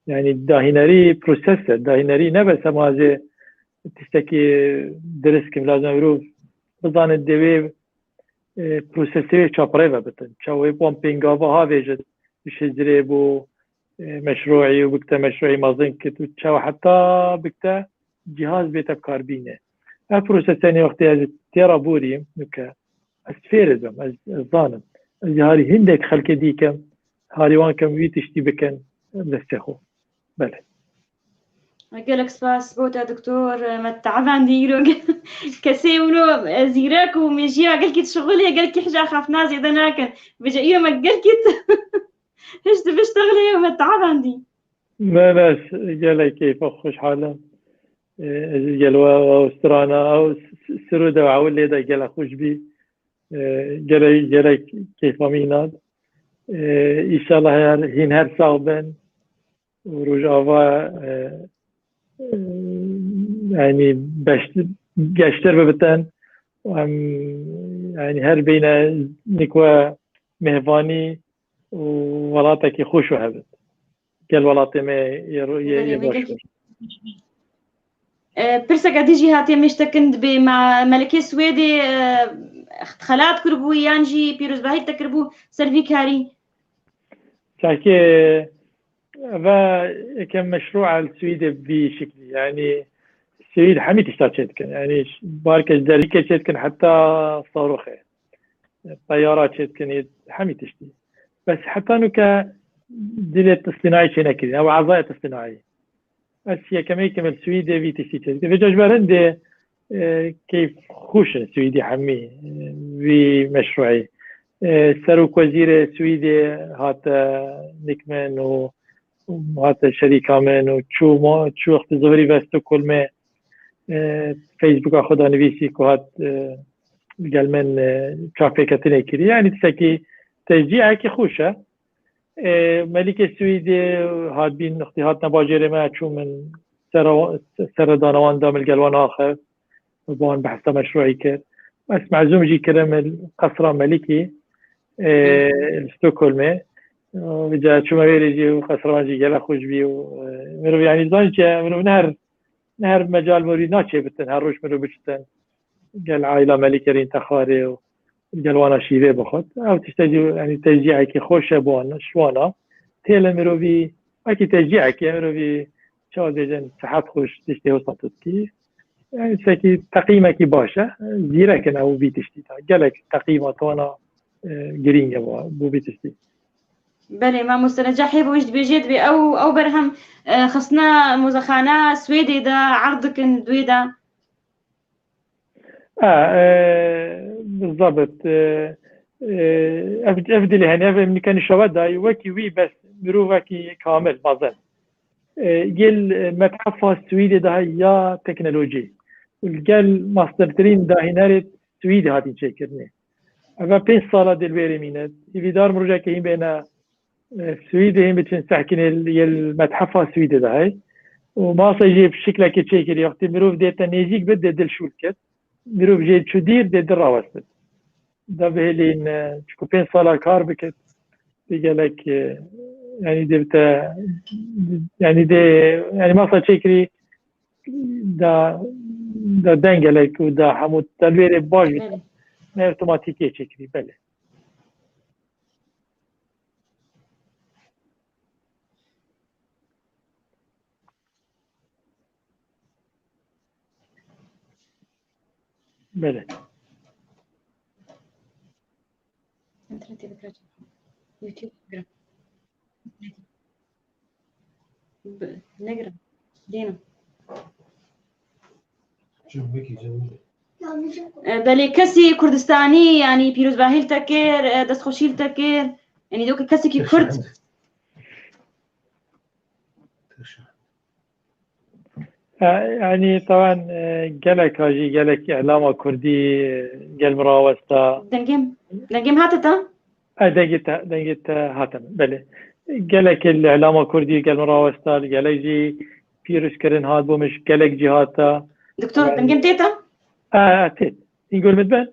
yanî dahînerî proses e. Dahînerî ne bes hema ez ê tiştekî dirist kim, lazim e mirov bizane dê wê, e, prosesê wê çaperê ve bitin. Çawa wê wan pêngava ha vêjit, ji hizrê bo, e, meşruî û bikte meşruî mezin kit û çawa heta bikte cîhaz bête bi karbînê. Ev prosesenê wextê ez tê re borîm, nuke ez fêr dibim, ez, ez zanim. Ez ê harî hindek xelkê dî kim, harî wan kim wî tiştî bikin destê xwe. Belê. Gelek spas bo te, doktor. Me teavendî îro. Kesê wilo, e, zîrek û mêjiya gelkî dişixulê, gelkî hija xefna zêde nakin. Vêca îro me gelkî hişt biştixilê, me teavendî. Ne, ne, gelek keyfa xweşhal im. E, ez gel we, we strana, ew s-, s-, sirû de ew lê de gelek xweş bî. E, gelek, gelek keyfa min hat. E, înşallah her, hîn her sax bin. Û Rojava, e, e, yanî beş-, geştir bibitin. Em, yanî her bîne nik we mêhvanî û welatekî xweş û hebit. Gel welatê me yê ro-, yê, Belê, yê me baş gelkî kir. E, pirseke dî jî hatiye mêştekin, dibê me, Melikê Swêdê, e, xelat kiribû yan jî pîrozbahî te kiribû ser vî karî? Çakê, eve yekem meşrû el Swîdê bi vî şiklî. Yanî Swîd hemî tişta çêdikin. Yanî barke ji derîkê çêdikin heta saroxê. Teyara çêdikin, hemî tiştî. Bes heta nuke dilê tistinayî çênekirî. Ew ezaya tistinayî. Ez yekemê kim li Swîdê vî tiştî çêdikim. Vêca ji ber hindê, e, keyf xweş in Swîdî hemî, e, vî meşruî. E, Serok Wezîrê Swîdê hate nik min û hate şerîka min û çû ma-, çû wextê zivirî ve Stockholmê, e, Facebooka xwe de nivîsî ku hat, e, gel min, e, çavpêketinê kirî. Yanî tiştekî teşcîekî xweş e. E, Melikê Swîdê hat bîn, wextî hatine bajêrê me, çû min sere-, seredana wan da, min gel wan axist, bi wan behsa meşruî kir. Ez mezûm jî kirim li Qesra Melikî, e, Hı. li Stockholmê. E, vêca çûme wêrê jî û qesra wan jî gelek xweş bî û, e, mirov yanî zanî çi, mirov ne her, ne her mecal mirî naçê bitin, her roj mirov biçitin. Gel aîla Melikê rîn te xwarê û gel wana şîvê bixwit. Ev tiştekî, yanî teşcîekî xweş e bo wan, ji wana. Têle mirovî, wekî teşcîekê mirovî çawa dibêjin, sihet xweş, tiştê wisa tu dikî. Yanî tiştekî teqîmekî baş e. Zîrek in ew vî tiştî de. Gelek teqîma twana, e, girîng e bo, bo vî tiştî. Belê, mamoste Necah, hê bo wî jî dibêjê, dibê ew, ew berhem, e, xistina mozexana Swêdê de erd dikin, di wê de. A, e, bizabit, e, e, ev, ev dilê hene, ev em nîke nîşa we dayî, wekî wî bes mirovekî kamil, mezin. E, gel, e, methefa Swîdê daha ya teknolojî. Gel mastertirîn dahînerê Swîdê hatî çêkirinê. Eve pênc sala dê li wêrê mîne. Hîvîdar min rojekê hîn bêne, e, Swîdê hîn biçin sehkinê yê li methefa Swîdê de hey. Û masa jî bi şiklekê çêkirî. Wextê mirov dê te nêzîk bit, dê dil şûl kit. Mirov jê çû dîr, dê dil rawestit. Da bihêlîn, e, çiku pênc sala kar bikit. Dê gelek, e, yanî dê bite, yanî dê, yanî masa çêkirî da, da dengelek û da hemû da li wêrê baş bit. Belê. Ne otomatîkê çêkirî, belê. Belê. Într-adevăr, YouTube, gra-, b-, negra, dina. E, belê kesî Kurdistanî, yanî pîrozbahî li te kir, e, destxweşî li te kir. Yanî doke kesekî Kurd. E, yanî, tewan, e, gelek a jî, gelek îlama Kurdî, e, gel min rawesta. Dengê, dengê min hate te? E, dengê te, dengê te hate min, belê. Gelek li îlama Kurdî gel min rawesta, li gelek jî pîroz kirin hat bo min, ji gelek cî hate. Doktor, dengê min tê te? E, e, tê. Hîn gul min dibe?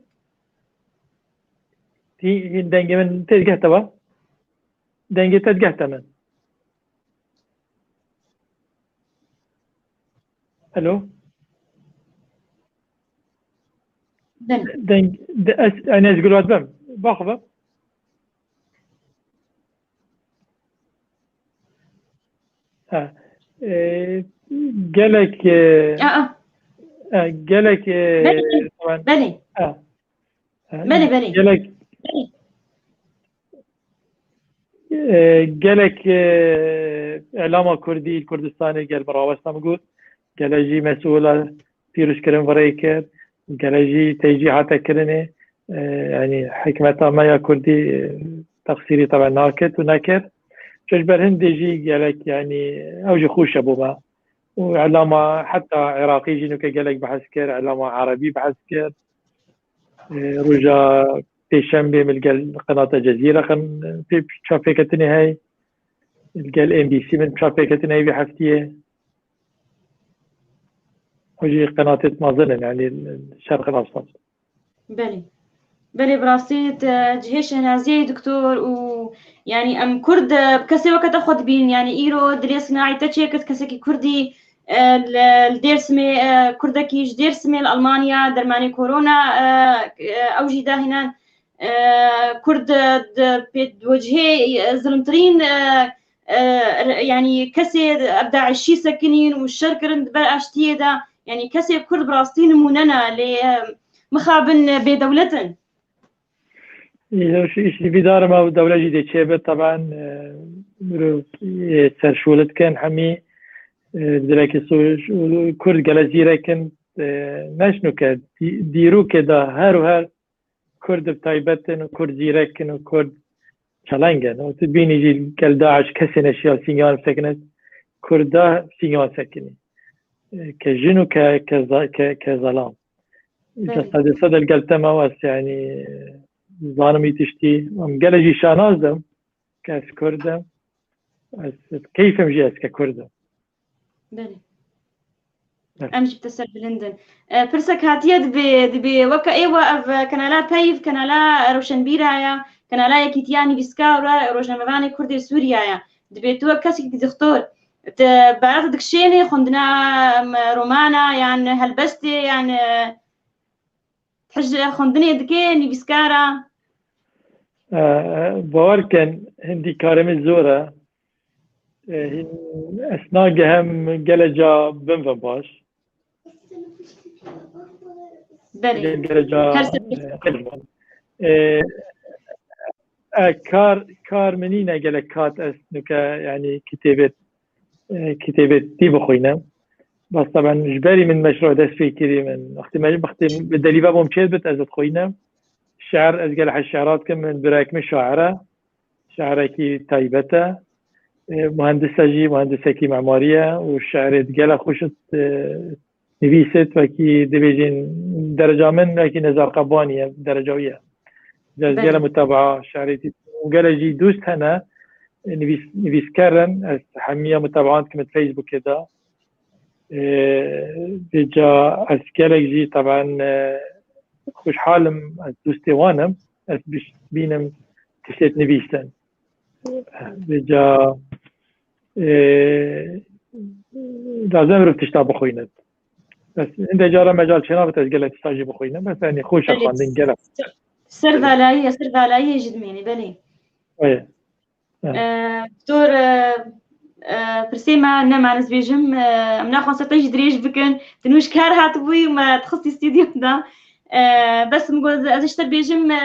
Hîn, hîn dengê min tê digehte ba? Dengê te digehte min. Alo? Belê. Deng, de, ez, yani ez gulvat bim. Baxve. Ha. E, gelek, e, Aa. E, gelek, e, Belê. Taban. Belê. Ha. Belê, belê. Gelek, Belê. e, gelek, e, îlama Kurdî, Kurdistanê gel bi rawesta min got. Gelek jî mesûla pîroz kirin virê kir. Gelek jî teycî hate kirinê. E, yani hikmeta me ya Kurdî, e, teqsîrî taban nakir û nekir. Çi ji ber hindê jî gelek, yani ew jî xweş e bo me. Û îlama heta Iraqî jî nuke gelek behs kir, îlama Erebî behs kir. E, roja Pêşembê min li gel qenata Cezîre qen-, pê-, çavpêketinê hey. Li gel N B C min çavpêketinê hey vê heftiyê. O jî qenatê mezin in, yani Şerq Ewsat. Belê. Belê, bi rastî te cihê şehnaziyê doktor û, yani em Kurd, e, bi kesê weke te xwe dibînin, yani îro dilê sinayî te çêkir, kesekî Kurdî, e, li, li Dêrsimê, e, Kurdekî ji Dêrsimê li Almanya dermanê korona, e, e, ew jî dahînan, e, Kurd, e, di pê-, di wecihê, e, zilimtirîn, e, e, re-, yanî kesê ev DAIŞî sekinîn û şer kirin di ber aştiyê de, yanî kesê Kurd bi rastî nimûne ne, lê, e, mixabin bêdewlet in. Îro îş, îş vî dar me û dewlet jî dê çêbe, taban, e, mirov, e, serşûl dikin hemî, e, dilekî soş û Kurd gelek zîrek in, e, ne ji nuke, dî-, dîrokê de her û her Kurd bi taybet in û Kurd zîrek in û Kurd çeleng in. Û tu bînî jî gel DAIŞ kesê neşiya sîngan sekinet, Kurda sîngan sekinî. E, ke jin û ke, ke za-, ke, ke zelam. Îca Belê. sedê sed el gel te me wes, yani, zanim î tiştî. Em gelek jî şanaz im, ke ez Kurd im. Ez keyfim jî ez ke Kurd im. Belê. Evet. Em jî bi te serbilind in. E, pirsek hatiye dibê, dibê weke êwa ev kenala Peyv, kenala rewşenbîra ya, kenala Yekîtiya Nivîskar û Rojnamevanê Kurdê Sûriya ya. Dibê tu wek kesekî doktor, te berata dikişênê xwendina, em, romana yan helbestê yan, e, Hej xwendinê dike nivîskara? E, bawer ken, hindî karê min zor e. E, hin-, ez nagehim gele ca bimvim baş. Belê. Gele, gele ca, Her sefî. e, e, e, kar, kar min nîne gelek kat ez nuke, yani kitêbê, e, kitêbê tî bixwînim. Bes taban ji berî min meşru dest pê kirî min. Wextê me, wextê bi delîve bûm çêdibit ez dixwînim. Şi'r ez gelek hez şi'ra dikim, min birayek min şair e. Şairekî taybet e. E, muhendis e jî, muhendisekî memarî ye û şi'rê gelek xweş e, nivîsit, wekî dibêjin dereca min, wekî Nezar Qebanî ye, dereca wî ye. Ez Belê. gele mutabaa şi'rê dît û gele jî dost hene, nivîs-, nivîsker in, ez hemiya mutabaan dikim di Facebookê de. E, vêca ez gelek jî taban, e, xweşhal im, ez dostê wan im, ez biş-, bînim tiştê nivîsin. Vêca, e, lazim mirov tişta bixwînit. Bes hinde cara mecal çênabit ez gelek tişta jî bixwînim. Bes, yani, xweş e Belê. xwendin gelek. Ser valayî ye, ser valayî ye jî dimênî, belê. Wê. E, Doktor, e, e, pirsê me nema ez bêjim, e, em naxwazin te jî dirêj bikin. Tu nû ji kar hatibûyî, me dixistî stûdyo de. E, bes min got, ez ji te bêjim, e,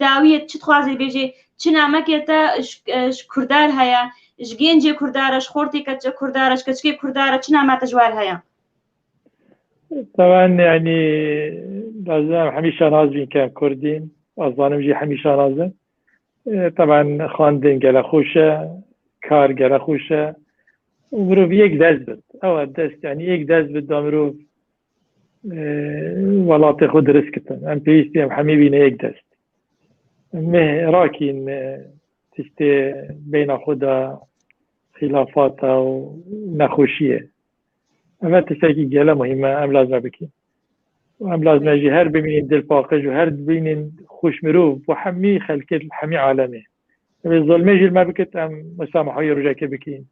dawiyê çi dixwazê bêjê, çi namekê te ji, e, ji Kurda re heye, ji gencê Kurda re, ji xortê keç-, Kurda re, ji keçikê Kurda re, çi nama te ji wan re heye? Taban, yani, Lazim em hemî şanaz bin ke em Kurd in. Ez zanim jî hemî şanaz in. E, teben xwendin gele xweş e, kar gele xweş e. Û mirov yek dest bit. Ew e dest, yani yek dest bit da mirov, e, welatê xwe dirist kitin. Em pêwîst in em hemî bîne yek dest. Meh rakîn, e, tiştê beyna xwe de xilafata û nexweşiyê. Ev tiştekî gele muhîm e, em lazim e bikîn. Û em lazim e jî her bimînin dilpaqij û her bimînin xweş mirov bo hemî xelkê, hemî alemê. Ev zulmê jî li me bikit, em musamahoyê rojekê bikîn.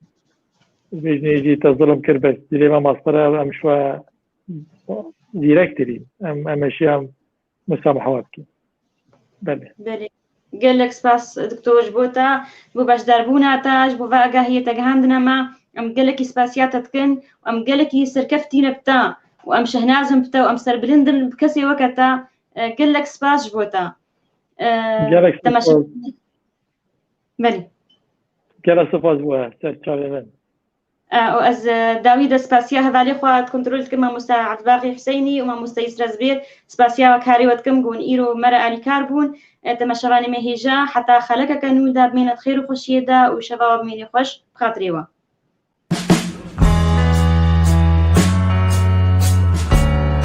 Bêjinê jî te zulm kir, bes dilê me mastir e, em şwe zîrek tirîn. Em, em ê şî em musamaha bikîn. Belê. Belê. Gelek spas doktor ji bo te, ji bo beşdarbûna te, ji bo vê agahiyê te gihandine me. Em gelekî spasiya te dikin û em gelekî serkeftî ne bi te û em şehnazin bi te û em serbilind in bi kesê weke te. E, gelek spas ji bo te. E, Gelek temaşe- spas. Belê. Gelek spas bo te, ser çavê min. E, û ez, e, dawî de spasiya hevalê xwe kontrol dikim, mamoste Ebdulbaqî Huseyinî û mamoste Yusra Zibêr, spasiya we karê we dikim, ku hûn îro me re alîkar bûn. E, temaşevanê me hêja, heta xelekeke nû de bimînin di xêr û xweşiyê de û şeva we bimînê xweş, bi xatirê we.